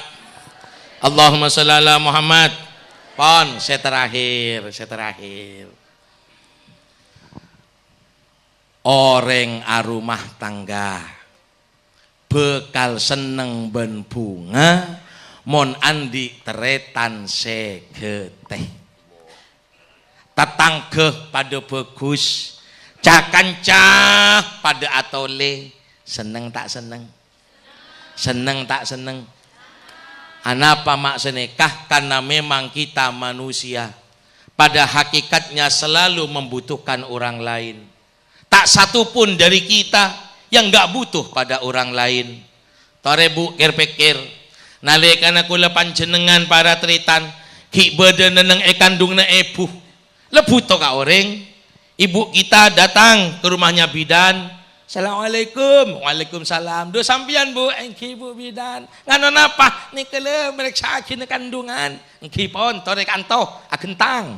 Allahumma shalli ala Muhammad. Pon, sè terakhir, sè terakhir. Orèng aromah tangga bhâkal senneng bân bhunga mon andi' tarètan sè ghâtè. Tatangghâ padâ bhâghus, ca-kanca padâ atolè. Senneng ta' senneng? Senneng ta' senneng? Anapa ma' sanèka? Karena memang kita manusia, pada hakikatnya selalu membutuhkan orang lain. Tak satu pun dari kita yang nggak butuh pada orang lain. Torè, Bu, kèr-pèkkèr. Nalèkana kaulâ panjhennengngan para tarètan, ghi' bâdâ nenneng è kandhungnga èbhu. La bhuto ka orèng. Ibu kita datang ke rumahnya bidan. "Assalamualaikum." "Waalaikumsalam." "Dhu sampèyan, Bu?" "Èngghi, Bu, bidan." "Ngano napa?" "Nèka la, marèksaaghi kandhungan." "Èngghi pon, torè kanto, aghentang."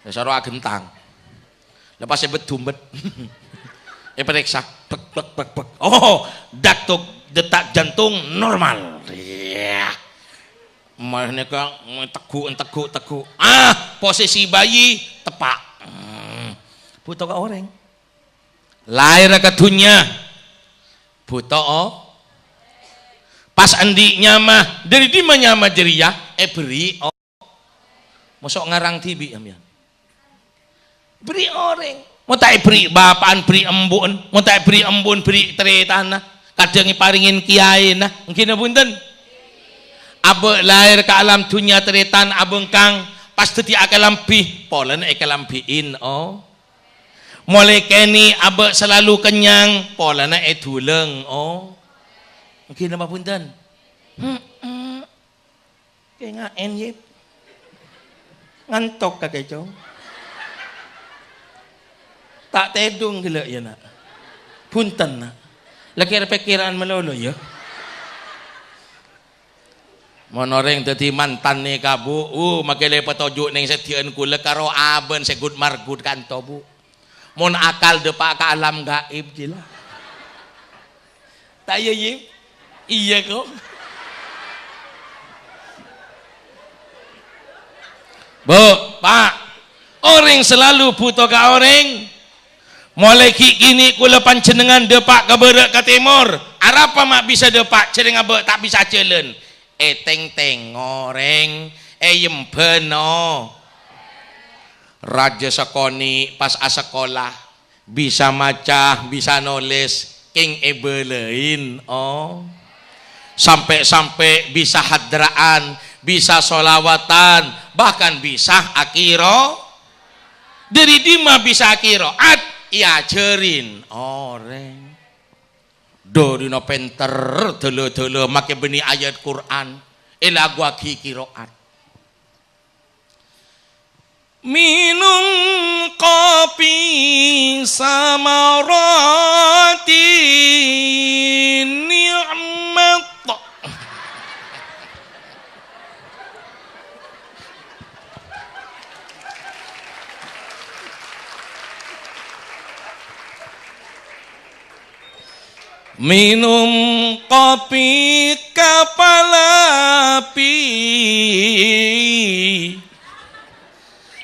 Èsoro aghentang. Lepas èbet-dumbet. Èparèksa. Bek, bek, bek, bek. Oh, detak, detak jantung normal. Iya. Mah nèka teggu', teggu', teggu'. Ah, posisi bayi teppa'. Hmm. Bhuto ka orèng. Laèr ka dhunnya. Bhuto o-, pas andi' nyama, dâri dimma nyama jârèya? Èberri' o-, Mosok ngarang dhibi' sampèyan? Berri' orèng. Mon ta' èberri' bapa'an, berri' embu'en. Mon ta' èberri' embu'en, berri' tarètanna. Kadhâng èparèngè kèyaèna. Èngghi napa bhunten? Abâ' laèr ka alam dhunnya tarètan abhângkang, pas dhâddhi akalambhi, polana èkalambi'in, oh. Molaè kènè' abâ' salalu kennyang, polana èdulâng, oh. Èngghi napa bhunten? Heeh. Kènga'èn, Yip. Ngantok kakè, Cong. Ta' tèdung ghellâ' yâ, Na'. Bhunten, Na'. La kèr-pèkkèran malolo, yâ. Mon orèng dhâddhi mantan nèka, Bu, uh, makè la èpatoju' neng sèdhiyâ'ân kaulâ karo abâ'na sè gud-margud kanto, Bu. Mon akal dâpa' ka alam gaib, jila. Ta' iyâ, iyâ? Iyâ, kok. Bu, Pa', orèng salalu bhuto ka orèng. Molaè ghi' kènè' kaulâ panjhennengngan dâpa' ka bârâ' ka tèmor. Arapa ma' bisa dâpa', jhârèng abâ' ta' bisa ajhâlân? Ètèngtèng orèng, èyembhân o-, rajâ sakonè' pas asakola, bisa maca, bisa nolès, kèng èbâlâi, oh. Sampè'-sampè' bisa hadra'an, bisa sholawatan, bahkan bisa akiro. Dâri dimma bisa akiro'at? Èajhâri orèng. Dârina pènter, dâlâ-dâlâ makè bânnè ayat Qur'an, èlaguwaghi kiro'at. Minum kopi samarati ni'mat. Minum kopi kapal api,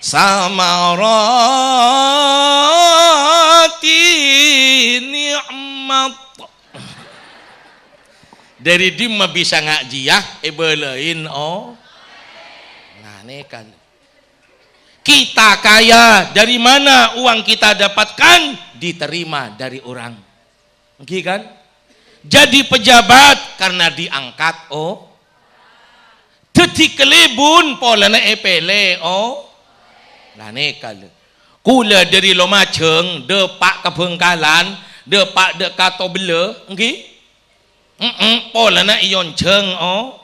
samarati ni'mat. Dâri dimma bisa ngajiyâ? Èbâlâi, oh. Nah, nèka. Kita kaya, dari mana uang kita dapatkan? Diterima dari orang. Èngghi, kan? Jadi pejabat karena diangkat, oh. Dhâddhi kalèbun polana èpèlè, oh. Lah, nèka lho. Kaulâ dâri Lumajang, dâpa' ka Bhângkalan, dâpa' dâ' ka Tobellâ, èngghi? Heeh, polana èyonjhâng, o.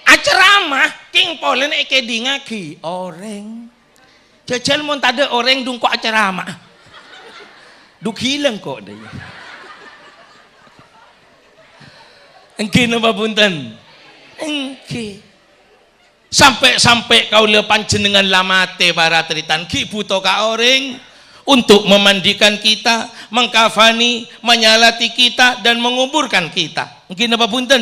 Aceramah, kèng polana èkèdingngaghi orèng. Jhâjhâl mon tadâ' orèng dungko' aceramah. Dhu ghilâ engko' dâ' iyâ. Èngghi napa bhunten? Èngghi. Sampè'-sampè' kaulâ panjhennengngan la matè, para tarètan, ghi' bhuto ka orèng untuk memandikan kita, mengkafani, menyalati kita, dan menguburkan kita. Èngghi napa bhunten?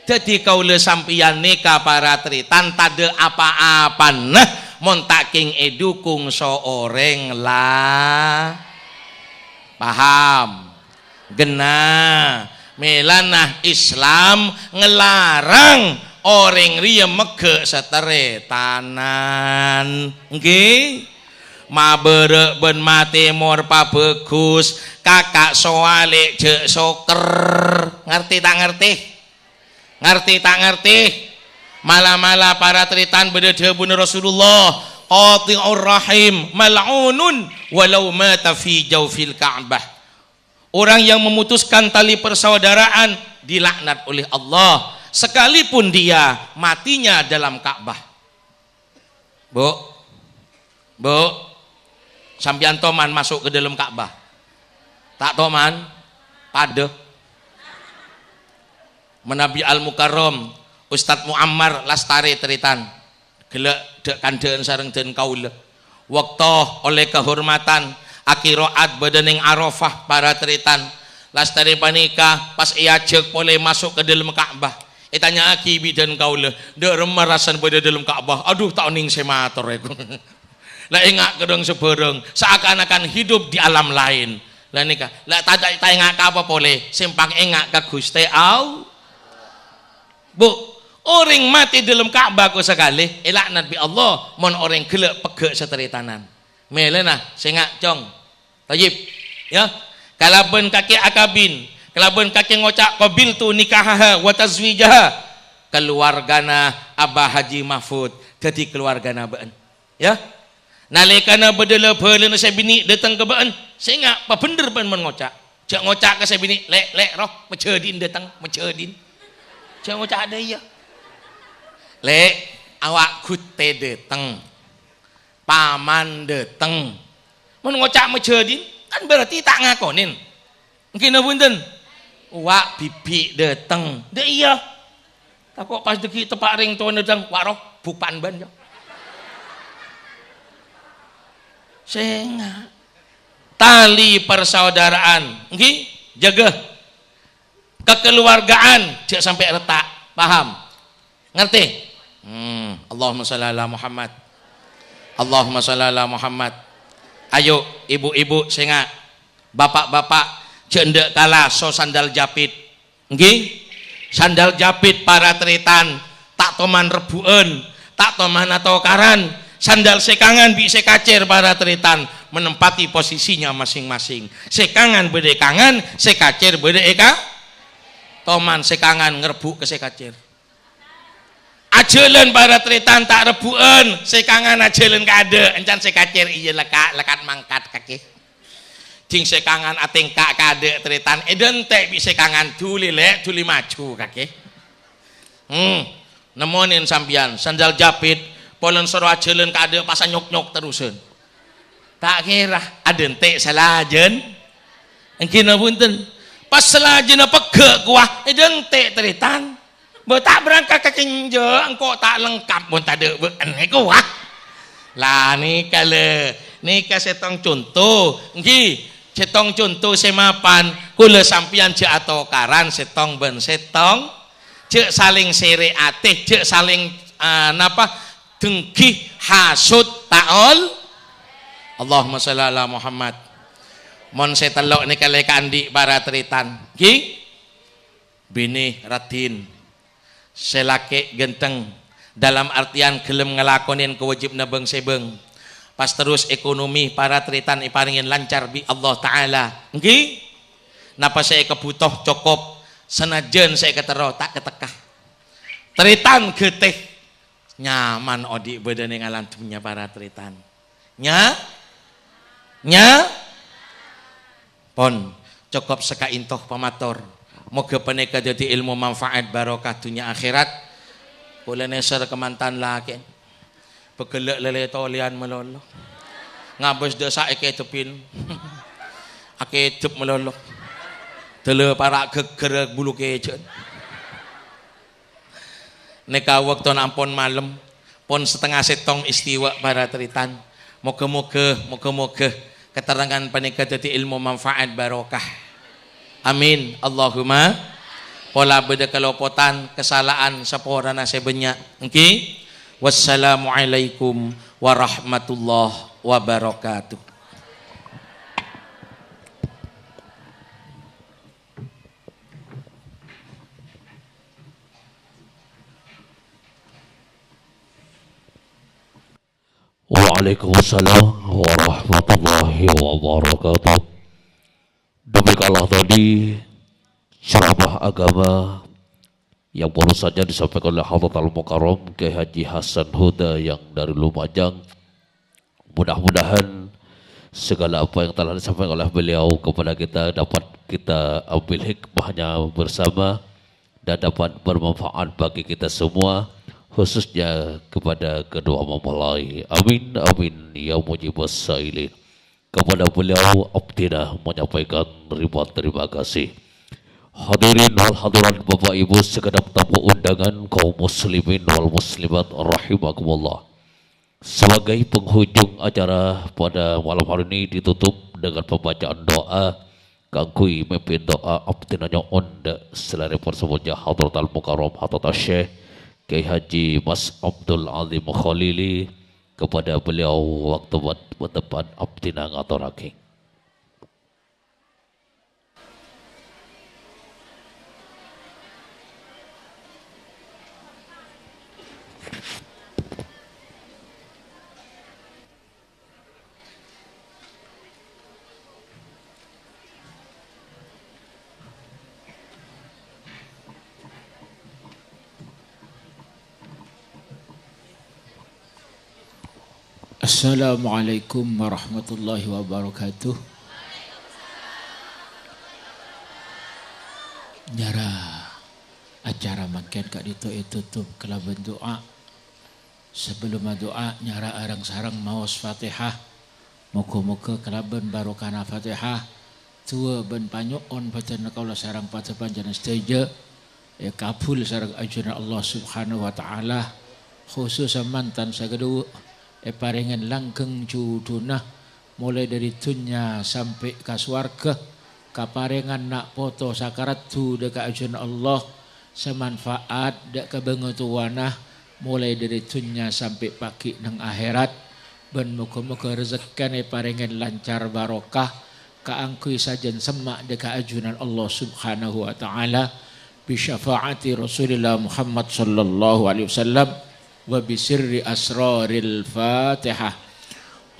Dhâddhi kaulâ sampèyan nèka, para tarètan, tadâ' apa-apana mon ta' kèng èdhukung so orèng la-, paham? Ghenna, mèlana Islam ngelarang orèng rèya megghâ' satarètanan. Èngghi? Mabârâ' bân matèmor pabhâghus, kaka' sowalè jhâ' soker. Ngartè ta' ngartè? Ngartè ta' ngartè? Mala-mala para tarètan bâdâ dhâbuna Rasulullah, "Qati'ur rahim mal'unun walau mata fi jaufil Ka'bah." Orang yang memutuskan tali persaudaraan dilaknat oleh Allah, sekalipun dia matinya dalam Ka'bah. Bu, Bu, sampèyan toman maso' ka dâlem Ka'bah? Ta' toman? Padâ. Manabi Al-Mukarram, Ustadz Muammar lastarè tarètan. Ghellâ' dâ'-kandâ'ân sareng dân kaulâ. Bâkto ollè kahormadhân, aqiro'at bâdâ neng Arafah, para tarètan. Lastarè panèka pas èajhâk polè maso' ka dâlem Ka'bah. Ètanya'aghi bi' dân kaulâ, "Dâ' remma rassana bâdâ dâlem Ka'bah?" Adhu, ta' onèng sè mator, èko. La enga' ka dhâng sabhârâng, seakan-akan hidup di alam lain. La nèka, la ta', ta' enga' ka apa polè, sèmpang enga' ka Ghustè Allah. Bu, orèng matè dâlem Ka'bah ko sakalè, èlaknat bi' Allah, mon orèng ghellâ' pegghâ' satarètanan. Mèlana, sènga', Cong. Thayyib. Ya. Kalabân kakè akabin, kalabân kakè ngoca', "Qabiltu nikahaha wa tazwijaha." Kaluwargana Abah Haji Mahfud dhâddhi kaluwargana bâ'na. Ya. Nalèkana bâdâ la-bhâlâna sè binè' dâteng ka bâ'na, sènga' pabhendher bâ'na mon ngoca'. Jhâ' ngoca' ka sè binè', "Lè', lè', ro, majhâdhin dâteng, majhâdhin." Jhâ' ngoca' dâ' iyâ. "Lè', awa' Ghustè dâteng. Paman dâteng." Mon ngoca' majhâdhin, kan berarti ta' ngakonèn. Èngghi napa bhunten? Wa' bhibi' dâteng. Dâ' iyâ. Tako' pas dhâggi' teppa' rèng towana dâteng, "Wa' ro, bupan bân, yâ." Sènga'. Tali persaudaraan, èngghi? Jâgâ. Kakaluwargaan, jhâ' sampè' rèta'. Paham? Ngartè? Hmm, Allahumma shalli ala Muhammad. Allahumma shalli ala Muhammad. Ayo, ibu-ibu, sènga'. Bapa'-bapa', jhâ' endâ' kala so sandal japit. Èngghi? Sandal japit para tarètan, ta' toman rebbhu'ân, ta' toman atokaran. Sandal sè èkangan bi' sè kacèr para tarètan, menempati posisinya masing-masing. Sè èkangan bâdâ è kangan, sè kacèr bâdâ è ka-, toman sè èkangan ngrebbhu' ka sè kacèr. Ajhâlân para tarètan ta' rebbhu'ân, sè èkangan ajhâlân ka adâ', èncan sè kacèr iyâ lèka', lèkat mangkat kakè. Jhing sè èkangan atèngka' ka adâ' tarètan, èdântè' bi' sè èkangan, "Dhuli, Lè', dhuli maju, kakè." Hmm, nemmonèn sampèyan, sandal japit, polana soro ajhâlân ka adâ' pas anyok-nyok terrosân. Ta' kèra, adântè' salajân. Èngghi napa bhunten? Pas salajânna pegghâ' kowa, èdântè' tarètan. Bâ ta' berangkat ka kènjâ', engko' ta' lengkap mon tadâ' bâ'na èkowa. La nèka lè, nèka sèttong conto, èngghi, sèttong conto sè mapan, kaulâ sampèyan jhâ' atokaran sèttong bân sèttong, jhâ' salèng sèrè atè, jhâ' salèng, ah, napa, dengki, hasut, ta' ol-, Allahumma shalli ala Muhammad. Mon sè tello' nèka lè ka andi' para tarètan, èngghi? Binè raddhin, sè lakè' ghânteng, dalam artèyan ghellem ngalakonèn kawâjibhânna bhâng-sèbhâng. Pas terros ekonomi para tarètan èparèngè lancar bi' Allah Ta'ala. Èngghi? Napa sè èkabhuto cokop, sanajjân sè èkaterro ta' katekka. Tarètan ghâtè, nyaman odi' bâdâ nèng alam dhunnya para tarètan. Nya-, Nya? Pon, cokop saka'dinto pamator. Moghâ panèka dhâddhi èlmo manfaat barokah dhunnya akhèrat. Kaulâ nèser ka mantan lakè'. Pagellâ' lèlè tolèyan malolo. Ngabâs dâ' sa' èkèdhebbhin. Akèdhep malolo. Dâlâ para' ghâgghâr bulu kèjhâ'ân. Nèka bâktona ampon malem, pon satengnga sèttong istiwa para tarètan. Moghâ-moghâ, moghâ-moghâ katerrangan panèka dhâddhi èlmo manfaat barokah. Amin. Allahumma. Pola bâdâ kalopotan, kasala'an, saporana sè bânnya'. Èngghi. Wassalamualaikum warahmatullahi wabarakatuh. Waalaikumsalam warahmatullahi wabarakatuh. Demikianlah tadi ceramah agama yang baru saja disampaikan oleh Hadratal Mukarram Kiai Haji Hasan Huda yang dari Lumajang. Mudah-mudahan segala apa yang telah disampaikan oleh beliau kepada kita dapat kita ambil hikmahnya bersama dan dapat bermanfaat bagi kita semua, khususnya kepada kedua mempelai. Amin, amin, ya mujibas sailin. Kepada beliau, abdhina menyampaikan ribuan terima kasih. Hadirin wal hadirat, Bapak Ibu, segenap tamu undangan, kaum muslimin wal muslimat rahimakumullah. Sebagai penghujung acara pada malam hari ini ditutup dengan pembacaan doa. Kaangghuy mimpin doa abdhina nyo'on dâ' salèrèpon samoja Hadratal Mukarram Hadratus Syekh Kiai Haji Mas Abdul Azim Khalili. Kepada beliau waktu buat, buat tepat abdhina ngatorraghi. Assalamualaikum warahmatullahi wabarakatuh. Nyara acara mangkèn ka'dinto ètutup kalabân du'a. Sabellunna du'a, nyara reng-sareng maos Fatihah. Moghâ-moghâ kalabân barokana Fatihah, du'a bân panyo'on bhâdhânna kaulâ sareng padâ panjhennengngan sadhâjâ èkabul sareng ajunan Allah Subhanahu wa Ta'ala, khusus mantan sè kadhuwâ' èparèngè langghâng judhuna, molaè dâri dhunnya sampè' ka sowarghâ, kaparèngan na' poto sakaraddu dâ' ka ajunan Allah, sè manfaat dâ' ka bângatowana, molaè dâri dhunnya sampè' pagghi' neng akhèrat, bân moghâ-moghâ rejekkèna èparèngè lancar barokah, kaangghuy sajân semma' dâ' ka ajunan Allah Subhanahu wa Ta'ala, bi syafaati Rasulillah Muhammad sallallahu alaihi wasallam, wa bi sirri asraril Fatihah.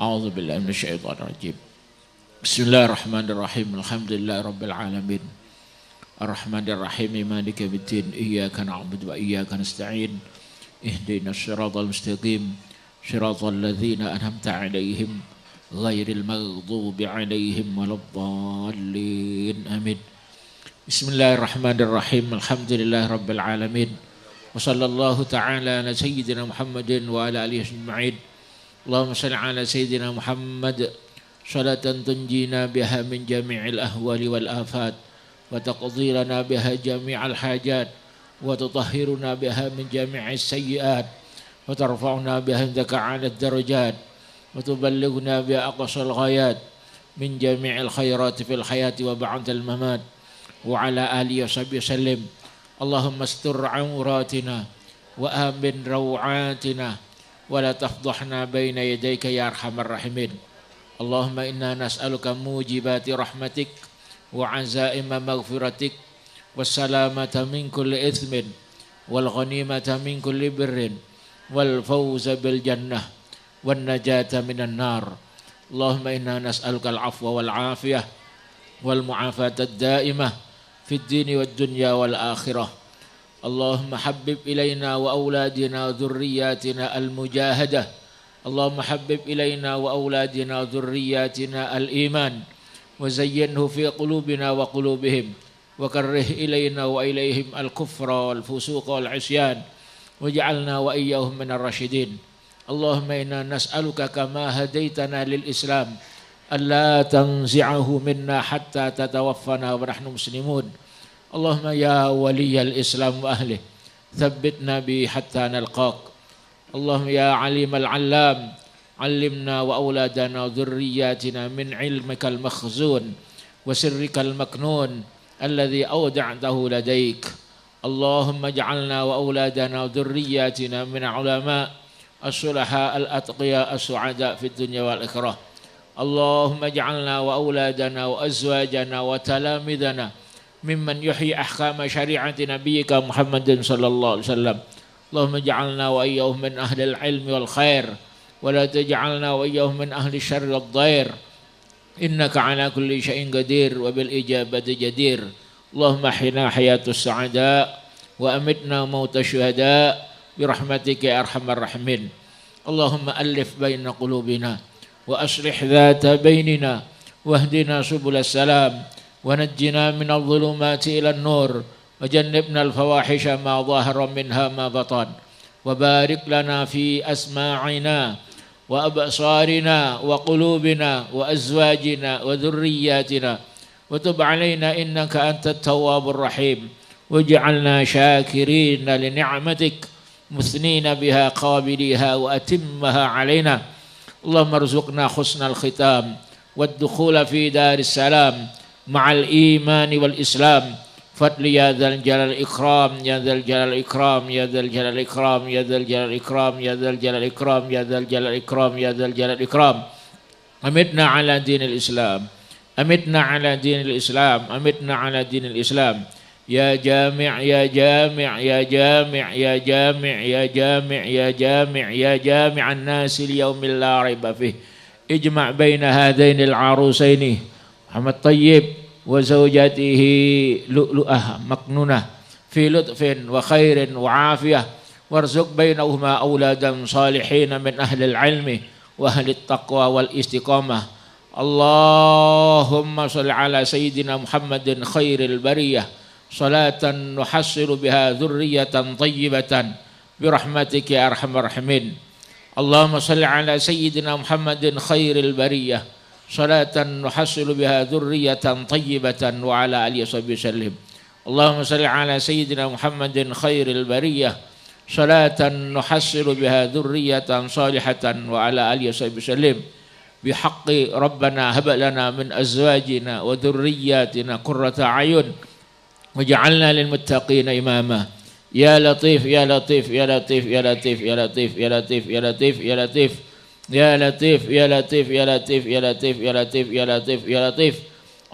A'udzubillahi minasyaitonirrajim. Bismillahirrahmanirrahim. Alhamdulillahirabbil alamin. Arrahmanirrahim. Maliki yaumiddin. Iyyaka na'budu wa iyyaka nasta'in. Ihdinas siratal mustaqim. Siratal ladzina an'amta 'alaihim ghairil maghdubi 'alaihim waladdallin. Amin. Bismillahirrahmanirrahim. Alhamdulillahirabbil alamin. Wa sallallahu ta'ala ala sayyidina Muhammadin wa ala alihi ajma'in. Allahumma shalli ala sayyidina Muhammad salatan tunjina biha min jami'il ahwali wal afat, wa taqdi lana biha jami'al hajat, wa tutahhiruna biha min jami'is sayyi'at, wa tarfa'una biha indaka a'lad darajat, wa tuballighuna biha aqsal ghayat min jami'il khairati fil hayati wa ba'dal mamat, wa ala alihi wa sahbihi wa sallim. Allahumma astur auratina wa amin rawatina, wa la tafdhahna baina yadayka ya arhamar rahimin. Allahumma inna nas'aluka mujibati rahmatik wa azaima maghfiratik, was salamata min kulli itsmin, wal ghanimata min kulli birrin, wal fawza bil jannah, wan najata minan nar. Allahumma inna nas'aluka al afwa wal afiyah, wal mu'afata ad-daimah fid dini wad dunya wal akhirah. Allahumma habbib ilaina wa auladina wa dzurriyyatina al-mujahadah. اللهم حبب إلينا وأولادنا وذرياتنا الإيمان وزينه في قلوبنا وقلوبهم وكره إلينا وإليهم الكفر والفسوق والعصيان واجعلنا وإياهم من الراشدين. اللهم إنا نسألك كما هديتنا للإسلام ألا تنزعه منا حتى تتوفنا ونحن مسلمون. اللهم يا ولي الإسلام وأهله ثبتنا به حتى نلقاك. اللهم يا عليم العلام علمنا وأولادنا وذرياتنا من علمك المخزون وسرك المكنون الذي أودعته لديك. اللهم اجعلنا وأولادنا وذرياتنا من العلماء الصلحاء الأتقياء السعداء في الدنيا والآخرة. اللهم اجعلنا وأولادنا وأزواجنا وتلاميذنا ممن يحيي أحكام شريعة نبيك محمد صلى الله عليه وسلم. اللهم اجعلنا وإياهم من أهل العلم والخير، ولا تجعلنا وإياهم من أهل الشر والضير. إنك على كل شيء قدير وبالإجابة جدير. اللهم أحينا حياة السعداء وأمتنا موت الشهداء برحمتك يا أرحم الراحمين. اللهم ألف بين قلوبنا وأصلح ذات بيننا واهدنا سبل السلام ونجنا من الظلمات إلى النور وجنبنا الفواحش ما ظهر منها ما بطن وبارك لنا في أسماعنا وأبصارنا وقلوبنا وأزواجنا وذرياتنا وتب علينا إنك أنت التواب الرحيم واجعلنا شاكرين لنعمتك مثنين بها قابليها وأتمها علينا. اللهم ارزقنا حسن الختام والدخول في دار السلام مع الإيمان والإسلام. فضل يا ذا الجلال الإكرام، يا ذا الجلال الإكرام، يا ذا الجلال الإكرام، يا ذا الجلال الإكرام، يا ذا الجلال الإكرام، يا ذا الجلال الإكرام، يا ذا الجلال الإكرام. أمتنا على دين الإسلام. أمتنا على دين الإسلام. أمتنا على دين الإسلام. يا جامع، يا جامع، يا جامع، يا جامع، يا جامع، يا جامع، يا جامع الناس ليوم لا ريب فيه. اجمع بين هذين العروسين محمد طيب وزوجته لؤلؤة مكنونة في لطف وخير وعافية، وارزق بينهما أولادا صالحين من أهل العلم وأهل التقوى والاستقامة. اللهم صل على سيدنا محمد خير البرية صلاة نحصل بها ذرية طيبة برحمتك يا أرحم الراحمين. اللهم صل على سيدنا محمد خير البرية صلاة نحصل بها ذرية طيبة وعلى آله وصحبه وسلم. اللهم صل على سيدنا محمد خير البرية صلاة نحصل بها ذرية صالحة وعلى آله وصحبه وسلم. بحق ربنا هب لنا من أزواجنا وذرياتنا قرة أعين واجعلنا للمتقين إماما. يا لطيف، يا لطيف، يا لطيف، يا لطيف، يا لطيف، يا لطيف، يا لطيف، يا لطيف. يا لطيف، يا لطيف، يا لطيف، يا لطيف، يا لطيف، يا لطيف، يا لطيف.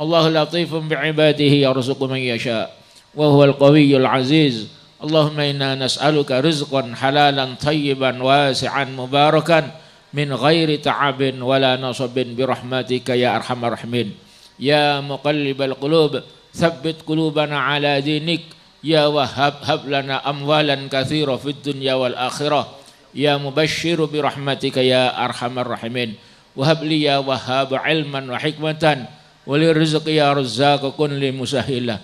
الله لطيف بعباده يرزق من يشاء وهو القوي العزيز. اللهم إنا نسألك رزقا حلالا طيبا واسعا مباركا من غير تعب ولا نصب برحمتك يا أرحم الراحمين. يا مقلب القلوب ثبت قلوبنا على دينك. يا وهاب هب لنا أموالا كثيرة في الدنيا والآخرة. يا مبشر برحمتك يا أرحم الراحمين. وهب لي يا وهاب علما وحكمة وللرزق يا رزاق كن لي مسهلا.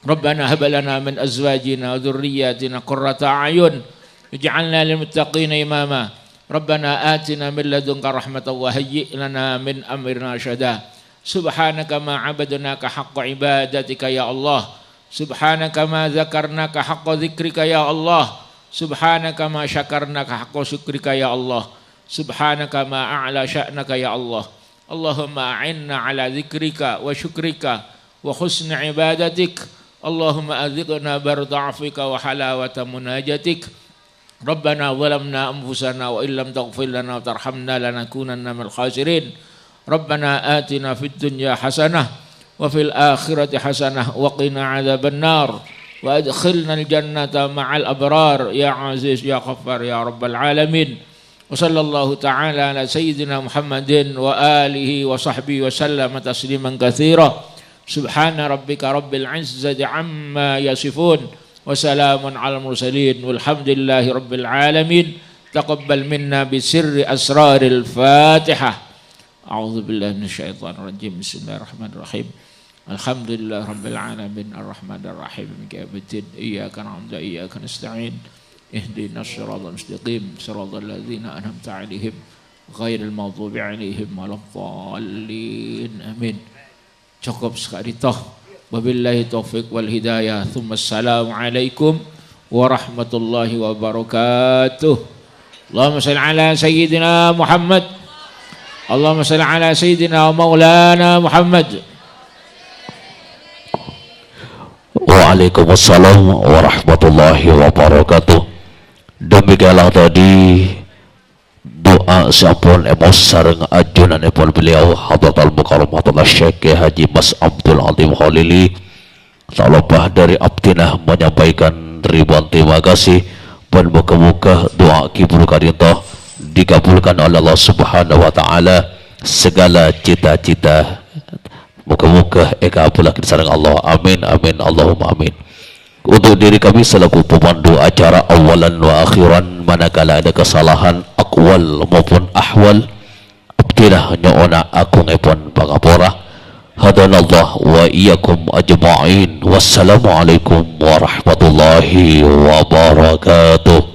ربنا هب لنا من أزواجنا وذرياتنا قرة أعين واجعلنا للمتقين إماما. ربنا آتنا من لدنك رحمة وهيئ لنا من أمرنا رشدا. سبحانك ما عبدناك حق عبادتك يا الله. سبحانك ما ذكرناك حق ذكرك يا الله. سبحانك ما شكرناك حق شكرك يا الله. سبحانك ما أعلى شأنك يا الله. اللهم أعنا على ذكرك وشكرك وحسن عبادتك. اللهم أذقنا برد عفوك وحلاوة مناجاتك. ربنا ظلمنا أنفسنا وإن لم تغفر لنا وترحمنا لنكونن من الخاسرين. ربنا آتنا في الدنيا حسنة وفي الآخرة حسنة وقنا عذاب النار وأدخلنا الجنة مع الأبرار يا عزيز يا غفار يا رب العالمين. وصلى الله تعالى على سيدنا محمد وآله وصحبه وسلم تسليما كثيرا. سبحان ربك رب العزة عما يصفون. وسلام على المرسلين والحمد لله رب العالمين. تقبل منا بسر أسرار الفاتحة. أعوذ بالله من الشيطان الرجيم. بسم الله الرحمن الرحيم. الحمد لله رب العالمين. الرحمن الرحيم. مالك يوم الدين. إياك نعبد وإياك نستعين. اهدنا الصراط المستقيم. صراط الذين أنعمت عليهم غير المغضوب عليهم ولا الضالين. آمين. Cukup saka'dinto. Wabillahi taufiq wal hidayah. Tsumma assalamualaikum warahmatullahi wabarakatuh. Allahumma shalli ala sayyidina Muhammad. Allahumma shalli ala sayyidina wa maulana Muhammad. Waalaikumsalam warahmatullahi wabarakatuh. Demikianlah tadi du'a sè ampon èmaos sareng ajunanèpon beliau Hadratal Mukarram Hadratal Syekh Kiai Haji Mas Abdul Azim Khalili. Tak lupa dari abdhina menyampaikan ribuan terima kasih, bân moga-moga du'a ghibur ka'dinto dikabulkan oleh Allah Subhanahu wa Ta'ala, segala cita-cita moga-moga èkabulaghi sareng Allah. Amin, amin, Allahumma amin. Untuk diri kami selaku pemandu acara awalan wa akhiran, manakala ada kesalahan akwal maupun ahwal, abdhina nyo'ona agungèpon pangapora. Hadanallah wa iyyakum ajma'in. Wassalamualaikum warahmatullahi wabarakatuh.